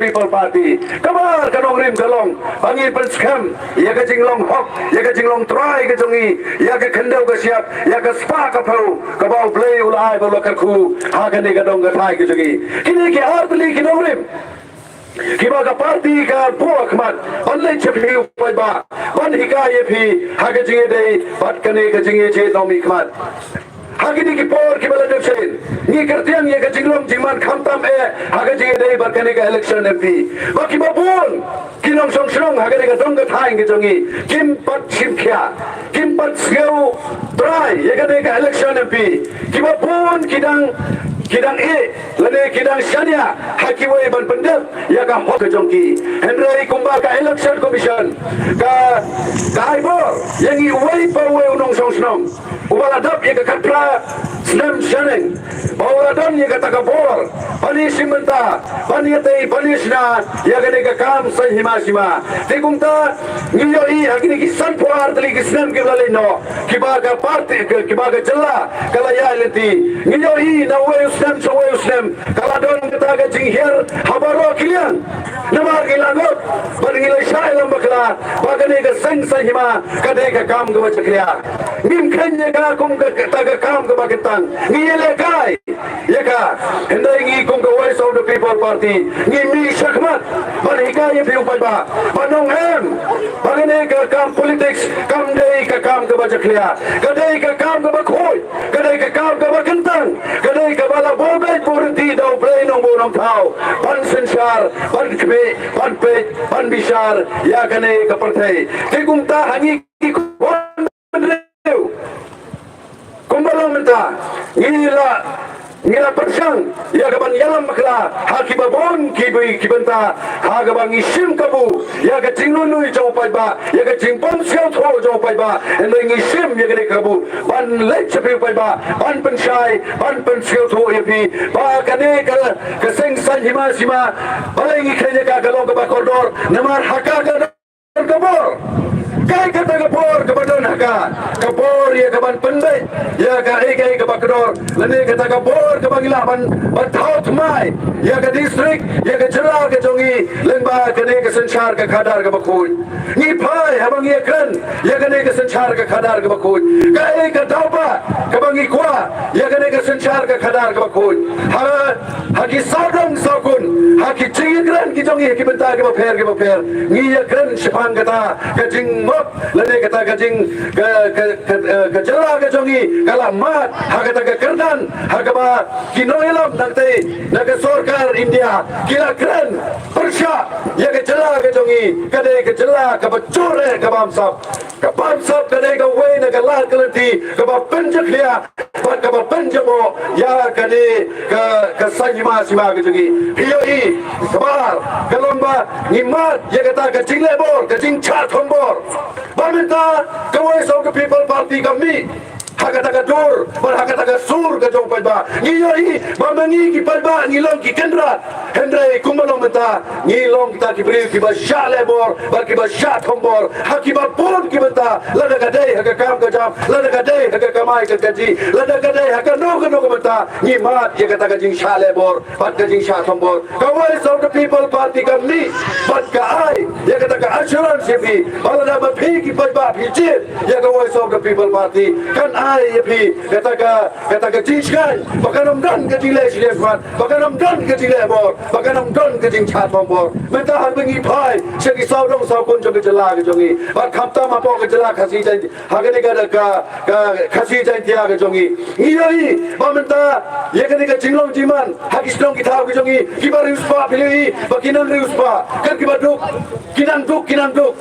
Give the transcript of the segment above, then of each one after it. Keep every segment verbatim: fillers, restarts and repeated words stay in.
People Party. Kaba ka nongrim ka long ba ngin pynskhem ïa ka jinglong hok, ïa ka jinglong trai ka jong ngi, ïa ka khyndew ka shyiap, ïa ka spah ka phew kaba U Blei u la ai ba u la kyrkhu ha kane ka dong ka thaiñ ka jong ngi. Kine ki artylli ki nongrim kiba ka party ka buh khmat ban leit sha phi u paidbah, ban hikai ïa phi ha ka jingïadei bad kane ka jingïajied nongmihkhmat. Ha kine ki por kiba la dep shane, ngi kyrtiang ïa ka jinglong jingman khamtam eh ha ka jingïadei bad kane ka election M P. Ba kiba bun ki nongshong shnong ha kane ka dong ka thaiñ ka jong ngi kim pat shim khia, kim pat sngew trai ïa kane ka election M P. Kiba bun ki dang, ki dang ïeh lane ki dang shaniah ha kiwei ban pyndep ïa ka hok ka jong ki. Hynrei kumba ka Election Commission ka, ka ai bor ïa ngi uwei pa uwei u nongshong shnong uba la dap ïa ka khatphra snem shaneng, ba u la don ïa kata ka bor ban ïashim bynta, ban ïatei, ban ïashna ïa kane ka kam saiñ hima sima. Te kumta ngi ïohi ha kine ki sanphew ar tylli ki snem kiba la leit noh, kiba ka party, kiba ka jylla ka la ïaid lynti, ngi ïohi na uwei u snem sha uwei u snem ka la don kata ka jinghiar ha baroh ki liang. Namar ngi la ngop bad ngi la shah ïalam bakla ba kane ka seng saiñ hima ka dei ka kam kaba jakhlia. Ngim kheiñ ïa ka kum kata ka kam kaba kyntang, ngi ïalehkai ïa ka. Hynrei ngi kum ka Voice of the People Party ngi mih shakhmat ban hikai ïa phi u paidbah ba nong em ba kane ka kam politics kam dei ka kam kaba jakhlia, ka dei ka kam kaba khuid, ka dei ka kam kaba kyntang, ka dei kaba la buh beit buh rynti da U Blei Nongbuh Nongthaw ban synshar, ban khmih, ban peit, ban bishar ïa kane ka pyrthei. Te kumta ha ngi ki khun bynriew kumba long mynta ngi la, ngi la pyrshang ïa ka ban ïalam bakla ha kiba bun ki bynta, ha kaba ngi shim kabu ïa ka jinglyngngoh jong u paidbah, ïa ka jingbym sngewthuh jong u paidbah. Hynrei ngi shim ïa kane kabu ban leit sha phi u paidbah, ban pynshai, ban pynsngewthuh ïa phi ba kane ka, ka seng saiñ hima sima, balei ngi kheiñ ïa ka, ka long kaba kordor. Namar ha ka ka don ka bor. Kaei kata ka bor kaba don ha ka? Ka bor ïa ka ban pynbeit ïa kaei kaei kaba kordor, lane kata ka bor kaba ngi lah ban, ban thaw thymmai ïa ka district, ïa ka jylla ka jong ngi lyngba kane ka synshar ka khadar kaba khuid. Ngi phai haba ngi ïakren ïa kane ka synshar ka khadar kaba khuid. Kaei ka daw ba kaba ngi kwah ïa kane ka synshar ka khadar kaba khuid? Ha, ha ki sawdong sawkun, ha ki jingïakren ki jong ngi ha ki bynta kiba pher kiba pher, ngi ïakren shaphang kata ka jingmut lane kata ka jing, ka, ka, ka, eh, ka jylla ka jong ngi ka la mad ha kata ka kyrdan ha kaba ki nongïalam nangtei na ka sorkar India ki la kren pyrshah ïa ka jylla ka jong ngi ka dei ka jylla kaba jur eh, ka bamsap. Ka bamsap ka dei kawei na ka lad ka lynti kaba pynjakhlia bad kaba pynjaboh ïa kane ka, ka saiñ hima sima ka jong ngi. Phi ïohi, kaba ar ka long ba ngi mad ïa kata ka jingleh bor, ka jingshah thombor. Ba mynta ka Voice of the People Party ka mih ha kata ka dur bad ha kata ka sur ka jong u paidbah. Ngi ïohi ba ma ngi ki paidbah ngi long ki kynrad. Hynrei kumba long mynta ngi long kita ki briew kiba shah leh bor bad kiba shah thombor ha kiba bun ki bynta, lada ka dei ha ka kam ka jam, lada ka dei ha ka kamai ka kajih, lada ka dei ha kano kano ka bynta, ngi mad ïa kata ka jingshah leh bor bad ka jingshah thombor. Ka Voice of the People Party ka mih bad ka ai ïa kata ka assurance ïa phi ba lada ma phi ki paidbah phi jied ïa ka Voice of the People Party, kan ai ïa phi kata ka, kata ka jingshngaiñ ba kan ym don ka jingleh shiliang khmat, ba kan ym don ka jingleh bor, ba kan ym don ka jingshah thombor. Mynta haba ngi phai sha ki sawdong sawkun jong ka jylla ka jong ngi, bad khamtam hapoh ka jylla Khasi Jaintia, ha kane ka, ka, ka Khasi Jaintia ka jong ngi, ngi ïohi ba mynta ïa kane ka jinglong jingman ha ki shnong ki thaw ka jong ngi, kiba riewspah phi ïohi ba ki nang riewspah, kan kiba duk, ki nang duk, ki nang duk.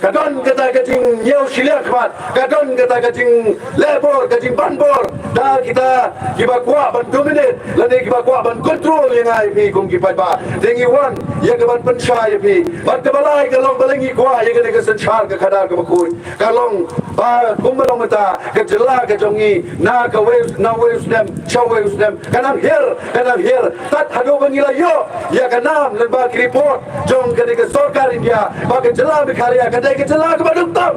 Ka don kata ka jingñiew shiliang khmat, ka don kata ka jingleh bor, ka jingban bor da kita kiba kwah ban dominate lane kiba kwah ban control ïa nga ïa phi kum ki paidbah. Te ngi wan ïa ka ban pynshai ïa phi. Bad kaba lai ka long balei ngi kwah ïa kane ka synshar ka khadar kaba khuid, ka long ba kumba long mynta ka jylla ka jong ngi na kawei, na uwei u snem sha uwei u snem ka nang hiar, ka nang hiar, tad haduh ba ngi la ïoh ïa ka nam lyngba ki report jong kane ka sorkar India ba ka jylla Meghalaya ka dei ka jylla kaba duk tam.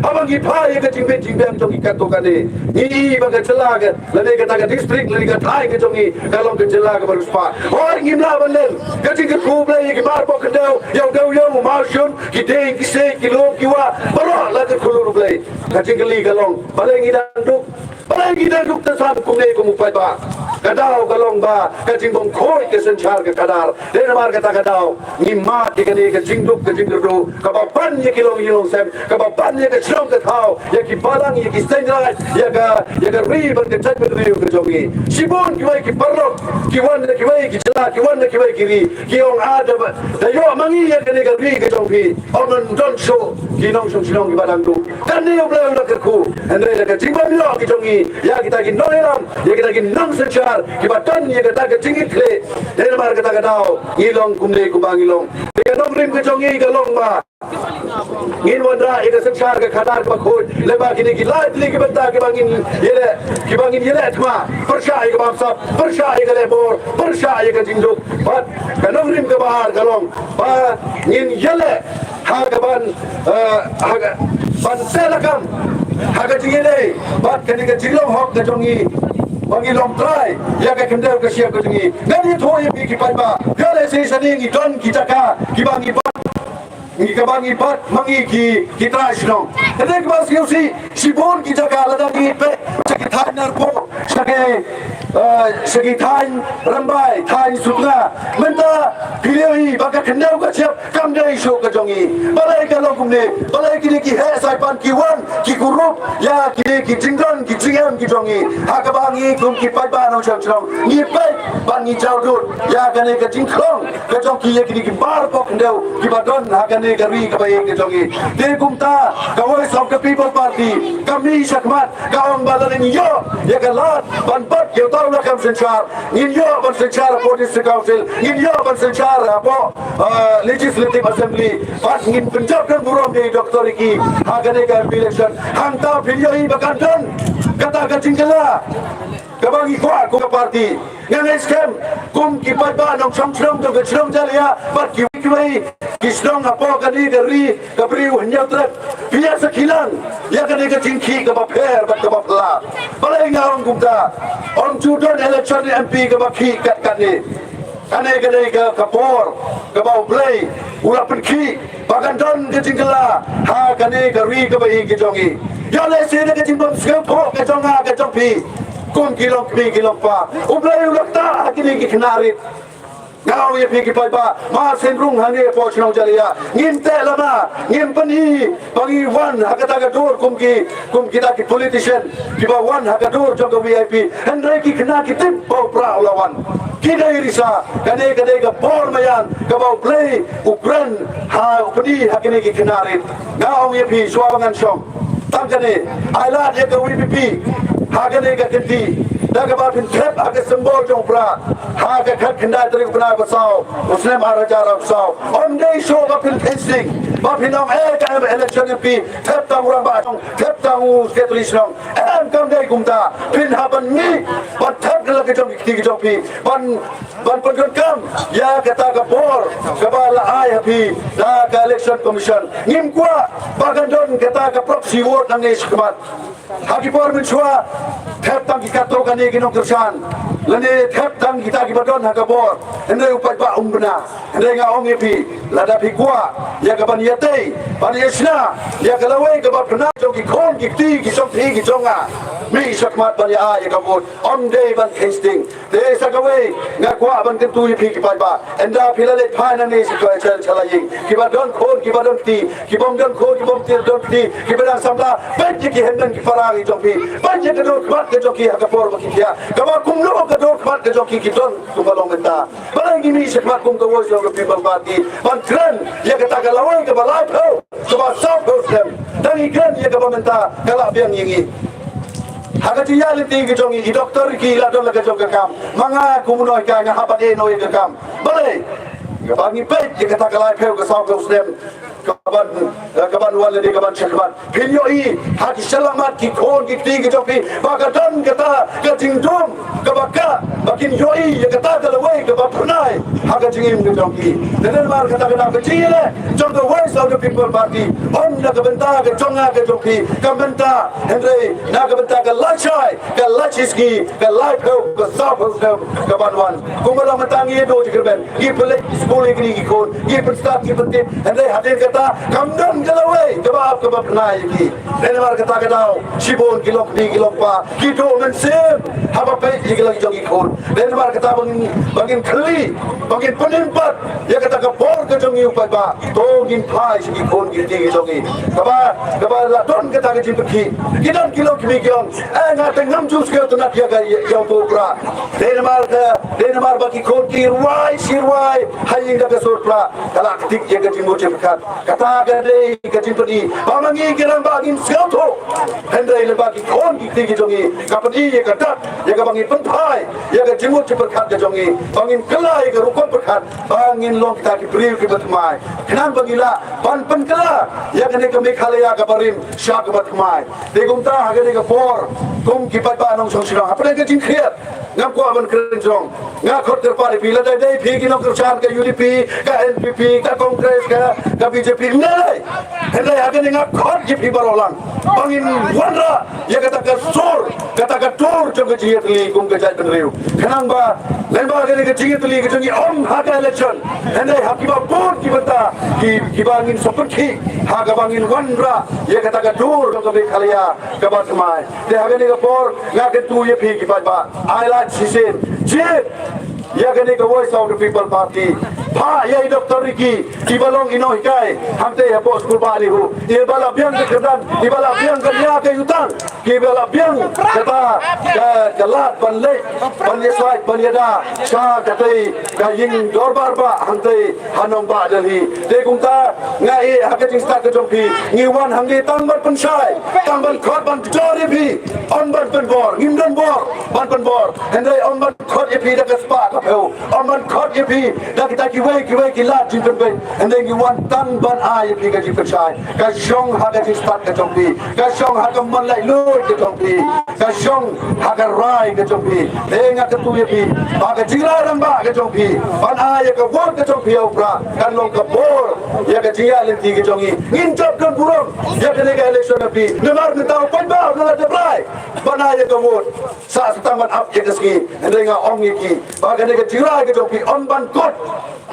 Haba ngi phai ïa ka jingbit jingbiang jong ngi katto katne, ngi i ba ka jylla ka, lane kata ka district, lane ka thaiñ ka jong ngi ka long ka jylla kaba riewspah. Hooid, ngim lah ban len. Ka jingkyrkhu U Blei ïa ki mar pok khyndew, ïa u dewïong, u mawshun, ki dieng ki siej, ki lum ki wah, baroh la kyrkhu lut U Blei. Ka jingkylli ka long, balei ngi dang duk? Balei ngi dang duk tang san kumne kum u paidbah? Ka daw ka long ba ka jingbymkhuid ka synshar ka khadar. Dei namar kata ka daw ngi mad ïa kane ka jingduk ka jingkyrduh kaba ban ïa ki longïing longsem, kaba ban ïa ka shnong ka thaw, ïa ki balang, ïa ki seng raij, ïa ka, ïa ka ri bad ka jaitbynriew ka jong ngi. Shibun kiwei ki paralok ki wan na kiwei ki jylla, ki wan na kiwei ki ri, ki ong, ah, da ba, da ïoh ma ngi ïa kane ka ri ka jong phi, ym don shuh ki nongshong shnong kiba dang duk. Kane U Blei u la kyrkhu. Hynrei da ka jingbym ïoh ki jong ngi ïa kita ki nongïalam, ïa kita ki nongsynshar kiba don ïa kata ka jingkitkhlieh, dei namar kata ka daw ngi long kumne kumba ngi long. Te ka nongrim ka jong ngi ka long ba ngin wanrah ïa ka synshar ka khadar kaba khuid lyngba kine ki lai tylli ki bynta kiba ngin ïaleh, kiba ngin ïaleh thma, pyrshah ïa ka bamsap, pyrshah ïa ka lehbor, pyrshah ïa ka jingduk. Bad ka nongrim kaba ar ka long ba ngin ïaleh ha ka ban, eh, ha ka ban teh lakam ha ka jingïadei bad kane ka jinglong hok ka jong ngi, ba ngi long trai ïa ka khyndew ka shyiap ka jong ngi. Ngan ïathuh ïa phi ki paidbah, ïa lehse shane ngi don ki jaka kiba ngi bat, ngi kaba ngi bat ma ngi ki, ki trai shnong. Hynrei kaba sngewsih, shibun ki jaka lada ngi peit sha ki thaiñ Narpuh, sha ki, eh, sha ki thaiñ Rymbai, thaiñ Sutnga, mynta phi ïohi ba ka khyndew ka shyiap kam dei shuh ka jong ngi. Balei ka long kumne? Balei kine ki heh saipan ki wan ki kurup ïa kine ki jingdon ki jingem ki jong ngi, ha kaba ngi kum ki paidbah nongshong shnong ngi peit bad ngi jaw dud ïa kane ka jingkhlong ka jong ki ïa kine ki mar pok khyndew kiba don ha kane ka ri kaba ïeit ka jong ngi. Te kumta ka Voice of the People Party ka mih shakhmat, ka ong ba lada ngin ïoh ïa ka lad ban bat ïa uta u lakam synshar, ngin ïoh ban synshar hapoh District Council, ngin ïoh ban synshar hapoh, eh, Legislative Assembly, bad ngin pynjop don burom ïa i Doctor Ricky ha kane ka M P election. Hangta phin ïohi ba kan don kata ka jingkylla kaba ngi kwah kum ka party. Nga ngeit skhem kum ki paidbah nongshong shnong jong ka shnong Jalyiah bad kiwei kiwei ki shnong hapoh kane ka ri ka Bri U Hynñiewtrep, phi ïa sakhi lang ïa kane ka jingkhih kaba pher bad kaba phylla. Balei nga ong kumta? Ym ju don election M P kaba khih kat katne. Kane ka dei ka, ka por kaba U Blei u la pynkhih ba kan don ka jingkylla ha kane ka ri kaba ïeit ka jong ngi. Ïa lehse da ka jingbym sngewthuh ka jong nga ka jong phi, kum ki longkmie ki longkpa, U Blei u la ktah ha kine ki khynnah rit. Nga ong ïa phi ki paidbah, mar shen rung hangne hapoh shnong Jalyiah ngin teh lama, ngin pyni ba ngi wan ha kata ka dur kum ki, kum kita ki politician kiba wan ha ka dur jong ka V I P. Hynrei ki khynnah ki tip ba u Prah u la wan. Ki dei risa. Kane ka dei ka bor maïan kaba U Blei u kren ha, u pyni ha kine ki khynnah rit. Nga ong ïa phi shuwa ba ngan shong, tang kane, ai lad ïa ka V P P ha kane ka kynti da kaba phin thep ha ka symbol jong u Prah ha ka khatkhyndai tarik u bnai ba saw u snem ar hajar arphew saw. Ym dei shuh ba phin kheiñ sting, ba phin ong, eh, ka election M P thep tang u rangbah shnong, thep tang u secretary shnong. Em, kam dei kumta. Phin hap ban mih ban thep na la ka jong ki kti ka jong phi ban, ban pyndonkam ïa kata ka bor kaba la ai ha phi da ka Election Commission. Ngim kwah ba kan don kata ka proxy vote nangne shakhmat. Ha ki por mynshuwa thep tang ki katto katne ki nongkyrshan, lane thep tang kita kiba don ha ka bor. Hynrei u paidbah um bna. Hynrei nga ong ïa phi, lada phi kwah ïa ka ban ïatei, ban ïashna ïa ka lawei kaba pynah jong ki khun ki kti ki jong phi ki jong nga, mih shakhmat ban ïa ai ïa ka vote. Ym dei ban kheiñ sting. Te sa kawei nga kwah ban kyntu ïa phi ki paidbah, ynda phi la leit phai nangne sha, sha, sha la ïing, kiba don khun kiba don kti, kibym don khun kibym don kti, kiba dang samla, peit ïa ki hynmen ki para ki jong phi, peit ïa ka dur khmat ka jong ki ha ka por ba ki thiah, kaba kumno ka dur khmat ka jong ki ki don kumba long mynta. Balei ngi mih shakhmat kum ka Voice of the People Party ban kren ïa kata ka lawei kaba laiphew, kaba sawphew snem? Tang ngi kren ïa kaba mynta ka la biang ïa ngi. Ha ka jingïaid lynti ka jong ngi, i Doctor Ricky i la don la ka jong ka kam. Ma nga kum u nonghikai nga hap ban ïeh noh ïa ka kam. Balei? Kaba ngi peit ïa kata ka laiphew ka sawphew snem, ka kaban, eh, kaban wan lane kaban shakhmat. Phin ïohi ha ki shyllangmat ki khun ki kti ki jong phi ba ka don kata ka jingdum kaba ka ba kin ïohi ïa kata ka lawei kaba phyrnai ha ka jingim ka jong ki. Te namar kata ka daw ka jingïaleh jong ka Voice of the People Party, ym na ka bynta ka jong nga ka jong phi, ka bynta hynrei na ka bynta ka lashai, ka lashisngi, ka laiphew, ka sawphew snem kaban wan. Kumba la mynta ngi ïa duh jingkyrmen, ngi pynleit skul ïa kine ki khun, ngi pynstad, ngi pyntip, hynrei hadien kata kam don ka lawei kaba ap kaba phyrnai ïa ki. Te namar kata ka daw shibun ki longkmie ki longkpa ki duh mynsiem haba peit ïa ki la ki jong ki khun. Te namar kata ba ngin, ba ngin khlieh, ba ngin pynim pat ïa kata ka bor ka jong ngi u paidbah. To ngin phai sha ki khun ki kti ki jong ngi. Kaba, kaba la don kata ka jingpynkhih, ki don ki longkmie ki ong, eh, nga te ngam ju sngewtynnat ïa ka, ïa, ïa u Prah. Te namar ka, te namar ba ki khun ki rwai shi rwai ha ïing da ka sur Prah, ka la ktik ïa ka jingmut jingpyrkhat. Kata ka dei ka jingpyni ba ma ngi ki rangbah ngin sngewthuh. Hynrei lyngba ki khun ki kti ki jong ngi, ka pyni ïa ka dak ïa kaba ngin pynphai ïa ka jingmut jingpyrkhat ka jong ngi, ba ngin kylla ïa ka rukom pyrkhat, ba ngin long kita ki briew kiba thymmai. Khnang ba ngi lah ban pynkylla ïa kane ka Meghalaya kaba rim sha kaba thymmai. Te kumta ha kane ka por, kum ki paidbah nongshong shnong, hapdeng ka jingkhriat, ngam kwah ban kren jrong. Nga khot kyrpad ïa phi, lada dei phi ki nongkyrshan ka U D P, ka N P P, ka Congress, ka, ka B J P, ym dei. Hynrei ha kane nga khot ïa phi baroh lang ba ngin wanrah ïa kata ka sur, kata ka dur jong ka jingïatylli kum ka jaitbynriew. Khnang ba, lyngba kane ka jingïatylli ka jong ngi, ym ha ka election, hynrei ha kiba bun ki bynta ki, kiba ngin sa pynkhih ha kaba ngin wanrah ïa kata ka dur jong ka Meghalaya kaba thymmai. Te ha kane ka por nga kyntu ïa phi ki paidbah, ai lad shisien, jied ïa kane ka Voice of the People Party. Phah ïa i Doctor Ricky, iba long i nonghikai hangtei hapoh skulbah NEHU, iba la biang ka kyrdan, iba la biang ka nia ka jutang, iba la biang kata ka, ka lad ban leit, ban ïasaid, ban ïada sha katei ka ïing dorbar bah hangtei ha nongbah Delhi. Te kumta nga ïeh ha ka jingstad ka jong phi, ngi wan hangne tang ban pynshai, tang ban khot ban kjor ïa phi, ym ban pynbor, ngim don bor ban pynbor. Hynrei ym ban khot ïa phi da ka spah ka phew, ym ban khot ïa phi da kita kiwei kiwei ki lad jingpynbeit. Hynrei ngi wan tang ban ai ïa phi ka jingpynshai, ka shong ha ka jingstad ka jong phi, ka shong ha ka mon laitluid ka jong phi, ka shong ha ka rai ka jong phi. Te nga kyntu ïa phi ba ka jingrai rangbah ka jong phi, ban ai ïa ka vote ka jong phi ïa u Prah, kan long ka bor ïa ka jingïaid lynti ka jong ngi. Ngin jop don burom ïa kane ka election na phi. Namar mynta u paidbah u la dep rai ban ai ïa ka vote. Sah sa tang ban ap ïa ka sngi. Hynrei nga ong ïa ki ba kane ka jingrai ka jong phi ym ban kut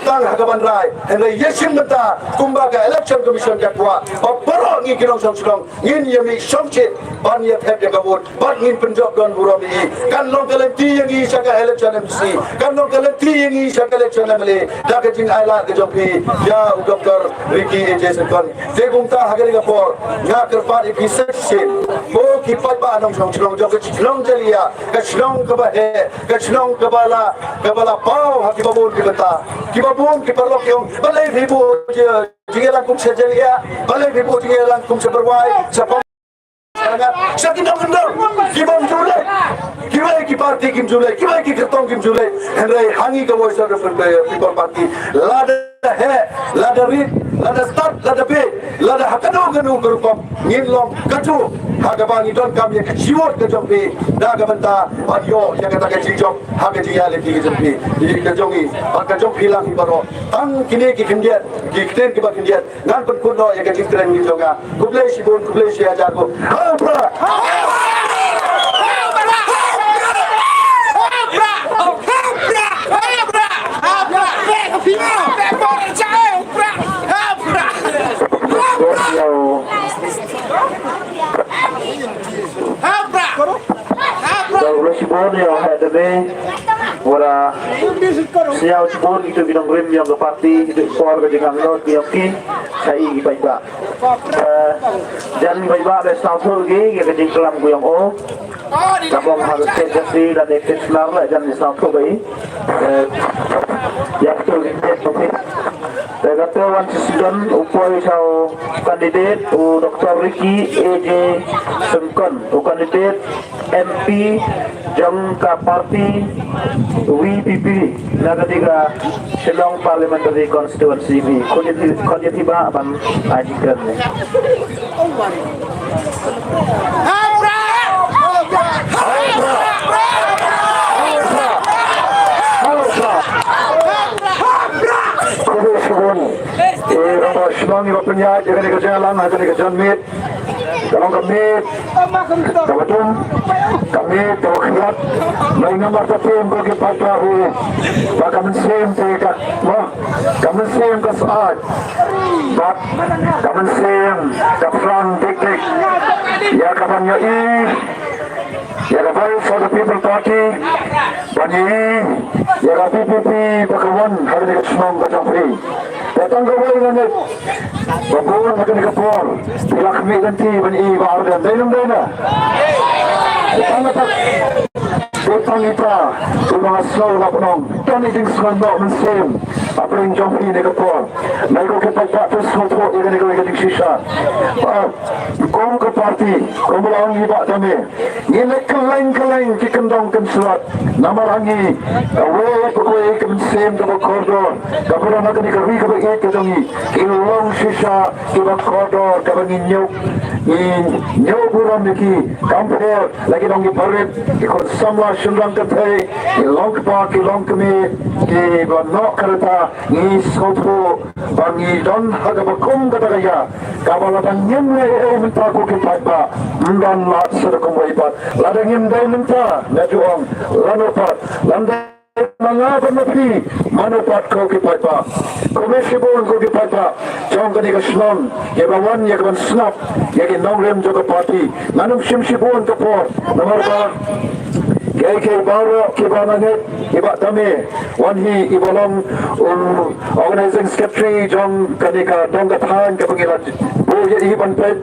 tang ha ka ban rai, hynrei ïa shim bynta kumba ka Election Commission ka kwah. Ba baroh ngi ki nongshong shnong ngin ïa mih shongshit ban ïa thep ïa ka vote, bad ngin pynjop don burom ïa i. Kan long ka lynti ïa ngi sha ka election M D C, kan long ka lynti ïa ngi sha ka election M L A da ka jingailad ka jong phi ïa u Doctor Ricky A J Syngkon. Te kumta ha kane ka por nga kyrpad ïa phi sa shisien, ko ki paidbah nongshong shnong jong ka shnong Jalyiah, ka shnong kaba heh, ka shnong kaba la, kaba la paw ha kiba bun ki bynta. Kiba bun ki paralok ki ong, balei phi buh jingïalang kum sha Jalyiah, balei phi buh jingïalang kum sha Byrwai, sha Pam, sha ki nongkyndong ki bym ju leit, kiwei ki party kim ju leit, kiwei ki kyrtong kim ju leit. Hynrei ha ngi ka Voice of the People Party, lada heh, lada rit, lada stad, lada bieit, lada ha kano kano ka rukom, ngin long kajuh ha kaba ngi donkam ïa ka jiwot ka jong phi, da ka bynta ban ïoh ïa kata ka jingjop ha ka jingïaid lynti ka jong phi, ka jong ngi bad ka jong phi lang hi baroh. Tang kine ki khyndiat, ki ktien kiba khyndiat ngan pynkut noh ïa ka jingkren ka jong nga. Khublei shibun, khublei shihajar nguh. Ha u Prah! Khublei shibun ïa u Heh Deme. Wara sñiaw shibun kito ki nongrim yong ka party, kito ki por ka jingangnud yong ki, sa i ki paidbah. Eh, jan ki paidbah da sñiawthooh ki, ïa ka jingklam ka yong o. Ka bong ha ka state ka si, da ne Kitchener la jan ki sñiawthooh ba i. Eh, ïa kito ki state ka si. Te wan shisien u poi sha u candidate u Doctor Ricky A J Syngkon, u candidate M P jong ka party V P P na ka dei ka Shillong Parliamentary Constituency B. Khot ïa phi, khot ïa phi ba ban ai jingkren ne. Khublei shibun. Eh, rangbah shnong iba pynïaid ïa kane ka jingïalang ha kane ka janmiet. Ka long ka miet kaba dum, ka miet kaba khriat. Ngi ngam artatien ko ki paidbah ruh ba ka mynsiem te ka, mo, ka mynsiem ka syaid. Bad ka mynsiem ka phrang dik dik ïa ka ban ïohi ïa ka Voice of the People Party, ban ïohi ïa ka V P P ba ka wan ha kane ka shnong ka jong phi. Te tang kawei nga ngeit ba bun ha kane ka por phi la khmih lynti ban ïohi ba ardent, dei ne ym dei na? Te tang kata, te tang ita uba nga sngew la pynong, tang i jingsngew noh mynsiem hapdeng jong phi ne ka por. Nai ko ki paidbah, to sngewthuh ïa kane kawei ka jingshisha. Ba kum ka party, kumba la ong i Bah Dame, ngi leh kylleng kylleng ki kyndong kynshlur. Namar ha ngi kawei pa kawei ka mynsiem kaba kordor kaba don ha kane ka ri kaba ïeit ka jong ngi, ki long shisha kiba kordor kaba ngi ñiew, ngi ñiew burom ïa ki. Kam pher la ki long ki barit, ki khun samla shynrang kynthei, ki long kpa, ki long kmie, kiba noh ka rta, ngi sngewthuh ba ngi don ha kaba kum kata ka ïa kaba lada ngim leh ei ei mynta ko ki paidbah, ym don lad sa da kumwei pat. Lada ngim dei mynta, nga ju ong, lano pat, lada ma nga bad ma phi, mano pat ko ki paidbah. Kumne shibun ko ki paidbah jong kane ka shnong, kiba wan ïa ka ban sngap ïa ki nongrim jong ka party. Ngan ym shim shibun ka por namar ba kiei kiei baroh kiba nga ngeit, i Bah Dame wan hi, iba long u Organizing Secretary jong kane ka dong ka thaiñ kaba ngi la buh ïa i ban peit.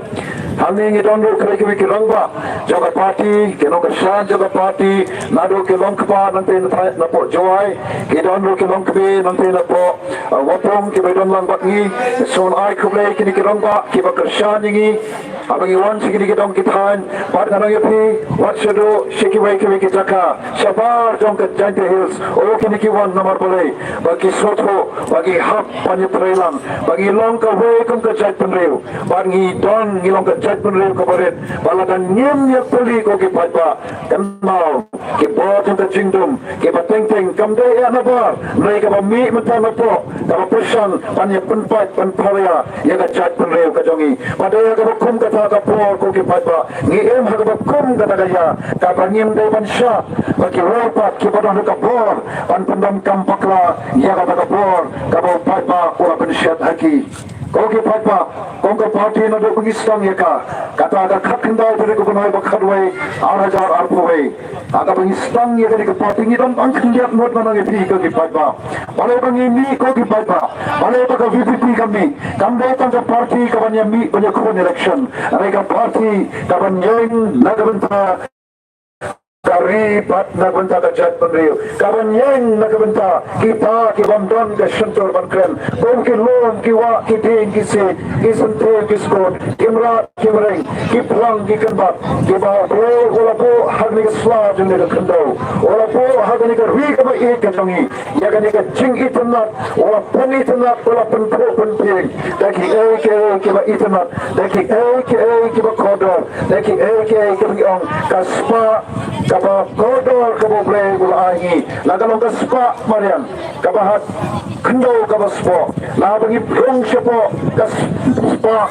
Hangne ngi don ruh kiwei kiwei ki rangbah jong ka party, ki nongkyrshan jong ka party, naduh ki long kpa nangtei na thaiñ napoh Jowai, ki don ruh ki long kmie nangtei napoh, uh, Wapung, kiba don lang bad ngi. Sngewbha ai khublei kine ki rangbah kiba kyrshan ïa ngi haba ngi wan sha kine ki dong ki thaiñ. Bad nga ong ïa phi, wat shaduh sha kiwei kiwei ki jaka shabar jong ka Jaintia Hills, o kine ki wan namar balei? Ba ki sngewthuh ba ngi hap ban ïatreilang, ba ngi long kawei kum ka jaitbynriew. Bad ngi don, ngi long ka jaitbynriew kaba rit. Ba lada ngim ïa pule ko ki paidbah, kynmaw, ki bor jong ka jingdum, kiba teng teng, kam dei ïa nabar, hynrei kaba mih mynta napoh, kaba pyrshang ban ïa pynpait pynparia ïa ka jaitbynriew ka jong ngi. Bad ïa kaba kum kata ka por ko ki paidbah, ngi im ha kaba kum kata ka ïa kaba ngim dei ban shah ba ki roi pat kiba don ka bor ban pyndonkam bakla ïa kata ka bor kaba u paidbah u la pynshet ha ki. Ko ki paidbah, kum ka party naduh ba ngi sdang ïa ka, kata ka khatkhyndai tarik u bnai ba khatwei, ar hajar arphew wei. Ha kaba ngi sdang ïa kane ka party ngi don tang khyndiat ngut, ngan ong ïa phi ko ki paidbah. Balei ba ngi mih ko ki paidbah, balei ba ka V P P ka mih? Kam dei tang ka party kaban ïa mih ban ïa khun election, hynrei ka party kaban ïeng na ka bynta ka ri bad na ka bynta ka jaitbynriew, kaban ïeng na ka bynta kita kibym don ka shyntur ban kren. Kum ki lum, ki wah, ki dieng, ki siej, ki syntiew, ki skud, ki mrad, ki mreng, ki phlang, ki kynbat, kiba U Blei u la buh ha kane ka sla jong kane ka khyndew, u la buh ha kane ka ri kaba ïeit ka jong ngi. Ïa kane ka jingitynnad u la pynitynnad, u la pynphuh pynphieng da kiei kiei kiba itynnad, da kiei kiei kiba kordor, da kiei kiei kiba ngi ong ka spah kaba kordor kaba U Blei u la ai ngi. La ka long ka spah mariang kaba ha khyndew kaba spah, la ba ngi rung shapoh ka spah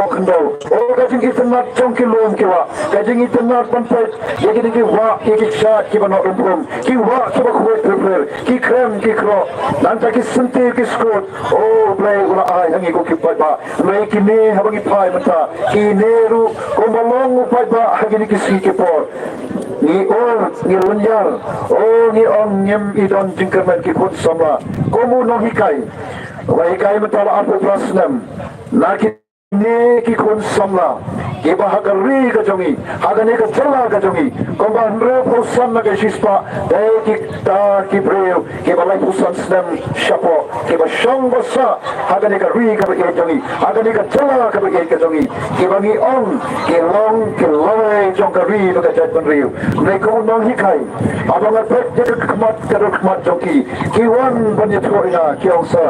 khyndew. O ka jingitynnad jong ki lum ki wah, ka jingitynnad ban peit ïa kine ki wah, ïa ki kshaid kiba noh rympum, ki wah kiba khuid pyrpyr, ki kren ki khroh, nangta ki syntiew ki skud. O U Blei u la ai ha ngi ko ki paidbah. Hynrei kine haba ngi phai mynta, kine ruh kumba long u paidbah ha kine ki sngi ki por, ngi ur, ngi lynñiar. O ngi ong ngim i don jingkyrmen ki khun samla. Kum u nonghikai uba hikai mynta la arphew phra snem, na kine ki khun samla kiba ha ka ri ka jong ngi, ha kane ka jylla ka jong ngi, kumba hynriewphew san na ka shispah, dei kita ki briew kiba laiphew san snem shapoh, kiba shong ba sah ha kane ka ri kaba ïeit jong ngi, ha kane ka jylla kaba ïeit ka jong ngi, kiba ngi ong ki long ki lawei jong ka ri bad ka jaitbynriew. Hynrei kum u nonghikai, haba nga peit ïa ka khmat, ka dur khmat jong ki, ki wan ban ïathuh ïa nga, ki ong sa,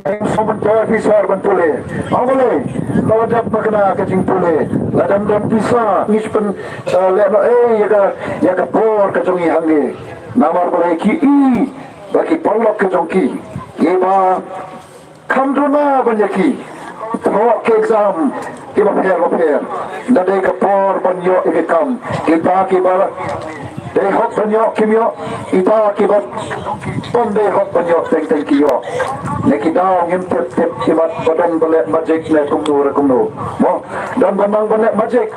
ym shym ban poi pisa ban pule. Ong balei? Lada dap ma kane ka jingpule, lada ym don pisa, ngi shu pyn, eh, leh noh ei ïa ka, ïa ka por ka jong ngi hangne. Namar balei? Ki i ba ki paralok ka jong ki, kiba kham duna ban ïa ki thoh ki exam kiba pher ba pher, da dei ka por ban ïoh ïa ki kam. Kita kiba dei hok ban ïoh kim ïoh, kita kiba bym dei hok ban ïoh teng teng ki ïoh. Ne ki daw ngim tip tip, ki mat ba don ba leh magic ne kumno re kumno. Mo, don ba nang ba leh magic.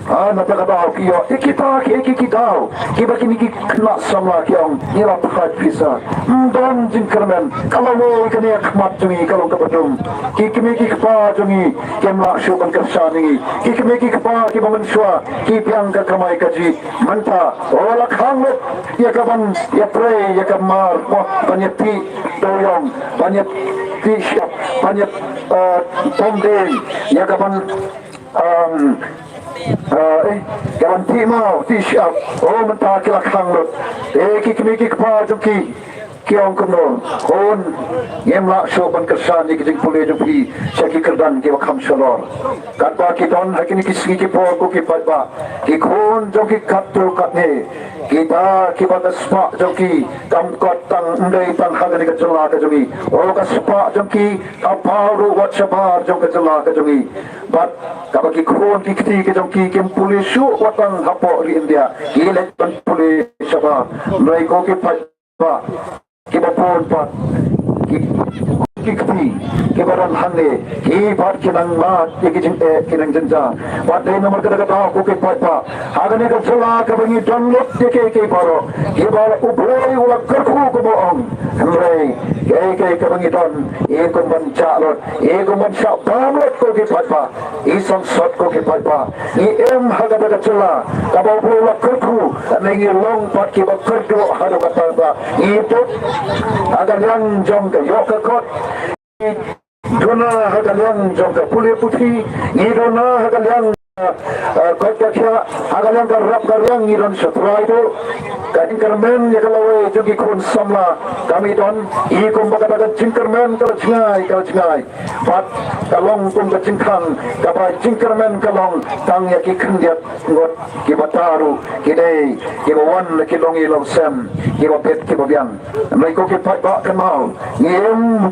Ah, na ta ka daw ki ïoh. Ïa kita ki, ïa ki, ki daw kiba kine ki khynnah samla ki ong, ngi la phai pisa. Ym don jingkyrmen. Ka lawei kane ha khmat jong ngi ka long kaba dum. Ki kmie ki kpa jong ngi kim lah shuh ban kyrshan ïa ngi. Ki kmie ki kpa kiba mynshuwa ki biang ka kamai kajih, mynta u la khang lut ïa ka ban ïatrei ïa ka mar, mo, ban ïatih dewiong, ban ïatih shyiap, ban ïa, eh, pom dieng, ïa ka ban, em, eh, eh, ka ban tih maw tih shyiap. Oh, mynta ki la khang lut. Eh, ki kmie ki kpa jong ki ki ong kumno? Khun, ngim lah shuh ban kyrshan ïa ki jingpule jong phi sha ki kyrdan kiba kham shalor. Katba ki don ha kine ki sngi ki por, ko ki paidbah, ki khun jong ki katto katne, kita kiba ka spah jong ki kam kot tang, ym dei tang ha kane ka jylla ka jong ngi. Oh, ka spah jong ki ka paw ruh wat shabar jong ka jylla ka jong ngi. Bad kaba ki khun ki kti ka jong ki kim pule shuh wat tang hapoh ri India, ki leit ban pule shabar. Hynrei ko ki paidbah, kiba bun pat, ki, ki kti kiba don hangne, ki pat ki nang mad ïa ki jingeh, ki nang jynjar. Bad dei namar kata ka daw, ko ki paidbah, ha kane ka jylla kaba ngi don lut ïa kiei kiei baroh, kiba la, u briew u la kyrkhu kumba ong. Hynrei kiei kiei kaba ngi don, i kum ban jah lut, i kum ban shah bam lut, ko ki paidbah. I sangsot, ko ki paidbah, ngi im ha kata ka jylla kaba u briew u la kyrkhu, ne ngi long pat kiba kyrduh haduh katta katta. Ngi duk ha ka liang jong ka ïoh ka kot, ngi duna ha ka liang jong ka pule puthi, ngi duna ha ka liang, eh, koit ka khiah, ha ka liang ka rap ka riang ngi don sha trai ruh. Ka jingkyrmen ïa ka lawei jong ki khun samla kam i don. I kumba kata ka jingkyrmen ka la jngai, ka la jngai. Bad ka long kum ka jingkhang kaba jingkyrmen ka long tang ïa ki khyndiat ngut kiba ta ruh ki dei kiba wan na ki longïing longsem, kiba bit kiba biang. Hynrei ko ki paidbah, kynmaw, ngim,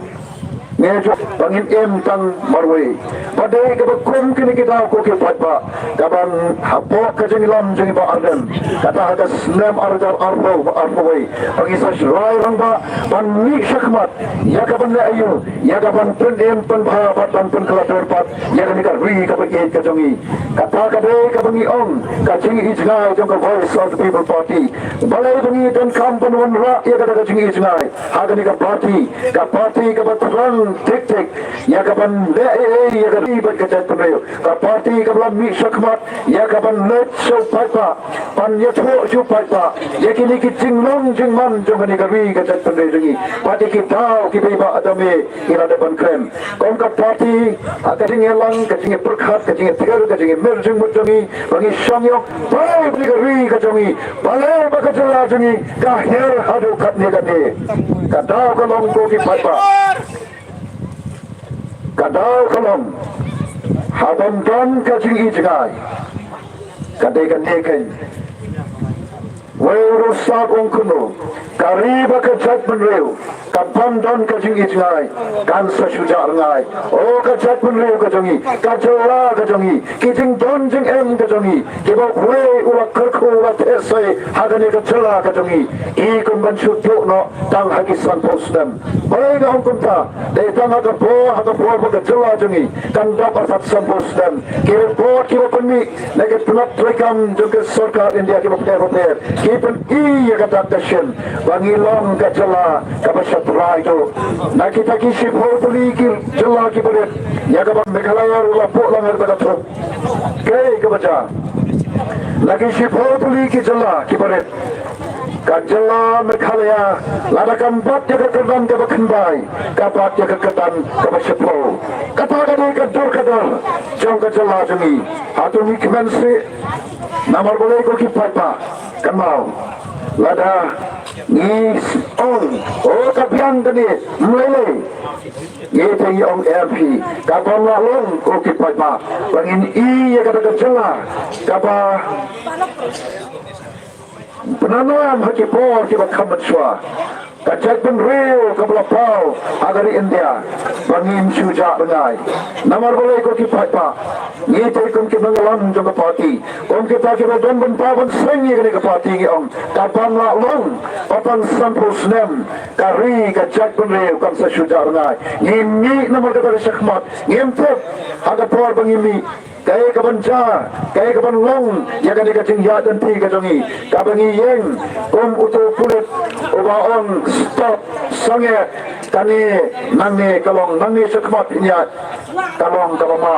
ngi ju ba ngin im tang marwei. Ba dei kaba kum kine ki daw, ko ki paidbah, kaba hapoh ka jingïalam jong i Bah Ardent, kata ha ka snem ar hajar arphew, arphew wei, ba ngi sa shrai rangbah ban mih shakhmat ïa ka ban leh aïu, ïa ka ban pynim pynbha bad ban pynkylla dur pat ïa kane ka ri kaba ïeit ka jong ngi. Kata ka dei kaba ngi ong ka jingijngai jong ka Voice of the People Party. Balei ba ngi donkam ban wanrah ïa kata ka jingijngai ha kane ka party, ka party kaba thrang thik thik ïa ka ban leh ei ei ïa ka ri bad ka jaitbynriew, ka party kaba la mih shakhmat ïa ka ban leit sha u paidbah, ban ïathuh sha u paidbah ïa kine ki jinglong jingman jong kane ka ri ka jaitbynriew jong ngi, bad ïa ki daw kiba i Bah Ardent i la dep ban kren. Kum ka party, ha ka jingïalang, ka jingïapyrkhat, ka jingïathir, ka jingïamir jingmut jong ngi, ba ngi shong ïoh, balei ba ka ri ka jong ngi, balei ba ka jylla jong ngi ka hiar haduh katne katne. Ka daw ka long, ko ki paidbah, ka daw ka long, haba ym don ka jingijngai, ka dei kane keiñ. Wei u riewstad u ong kumno? Ka ri bad ka jaitbynriew, ka bym don ka jingijngai, kan sa shu jah rngai. O ka jaitbynriew ka jong ngi, ka jylla ka jong ngi, ki jingdon jingem ka jong ngi, kiba uwei u la kyrkhu, u la theh sei ha kane ka jylla ka jong ngi, i kum ban shu duh noh tang ha ki sanphew snem. Balei nga ong kumta? Dei tang ha ka por, ha ka por ba ka jylla jong ngi kan dap artat sanphew snem. Ki report kiba pynmih na ki tnat treikam jong ka sorkar India kiba pher bapher, ki Ngi pyni ïa kata ka shin ba ngi long ka jylla kaba sha trai duh. Na kita ki shiphew tylli ki jylla kiba rit, ïa kaba Meghalaya ruh la buh lang ha kata ka thup. Kaei kaba jia? Na ki shiphew tylli ki jylla kiba rit, ka jylla Meghalaya, lada kam bat ïa ka kyrdan kaba khyndai, ka bat ïa ka kyrdan kaba shiphew. Kata ka dei ka dur ka dar jong ka jylla jong ngi. Hato ngi kmen sih? Namar balei ko ki paidbah? Kynmaw, lada ngi ong, "Oh, ka biang kane, ym lei lei," ngi te ngi ong, "Em phi, ka bym lah long, ko ki paidbah, ba ngin ïoh ïa kata ka jylla kaba pynanam ha ki por kiba kham mynshuwa, ka jaitbynriew kaba la paw ha ka ri India, ba ngim shu jah rngai." Namar balei ko ki paidbah? Ngi te kum ki nongïalam jong ka party, kum kita kiba don bynta ban seng ïa kane ka party, ngi ong, ka bym lah long, ba tang sanphew snem ka ri ka jaitbynriew kam sa shu jah rngai. Ngim mih namar kata ka shakhmat, ngim tip ha ka por ba ngim mih kaei kaban jia, kaei kaban long ïa kane ka jingïaid lynti ka jong ngi, kaba ngi ïeng kum uto u pulit uba ong, "Stop, sangeh, kane nangne ka long, nangne shakhmat phin ïaid, ka long kaba ma,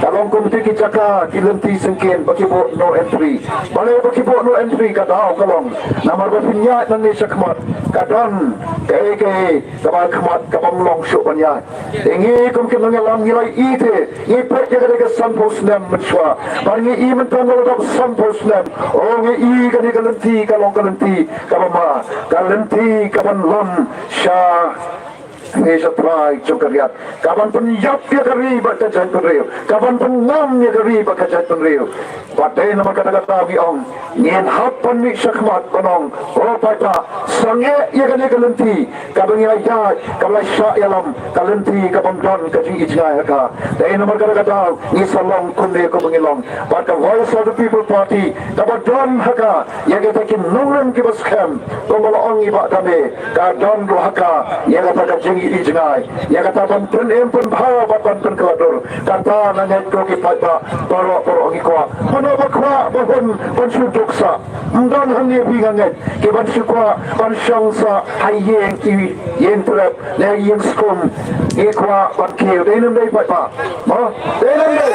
ka long kum kita ki jaka ki lynti syngkien ba ki buh no entry." Balei ba ki buh no entry? Ka daw ka long namar ba phin ïaid nangne shakhmat, ka don kaei kaei kaba khmat kabym long shuh ban ïaid. Te ngi kum ki nongïalam ngi la ïohi te, ngi peit ïa kane ka sanphew snem mynshuwa, bad ngi ïohi mynta la dap sanphew snem. Oh, ngi ïohi kane ka lynti ka long ka lynti kaba ma, ka lynti kaban lam sha phi sha trai jong ka riat, kaban pynïap ïa ka ri bad ka jaitbynriew, kaban pynngam ïa ka ri bad ka jaitbynriew. Bad dei namar kata ka daw ngi ong, ngin hap ban mih shakhmat ban ong, "Oh paidbah, sangeh ïa kane ka lynti kaba ngi la ïaid, kaba la shah ïalam, ka lynti kabym don ka jingïohi jngai ha ka." Dei namar kata ka daw ngi sa long kumne kumba ngi long. Bad ka Voice of the People Party kaba don ha ka ïa kita ki nongrim kiba skhem, kumba la ong i Bah Dame, ka don ruh ha ka ïa kata ka jingïohi jngai, ïa kata ban pynim pynbha bad ban pynkylla dur. Kata nga ngeit ko ki paidbah, baroh baroh ngi kwah. Mano ba kwah ba hun ban shu duk sah? Ym don hangne phi, nga ngeit, kiban shu kwah ban shong sah ha ïing i, ïing trep ne ïing skum. Ngi kwah ban kiew, dei ne ym dei paidbah? Mo, dei ne ym dei?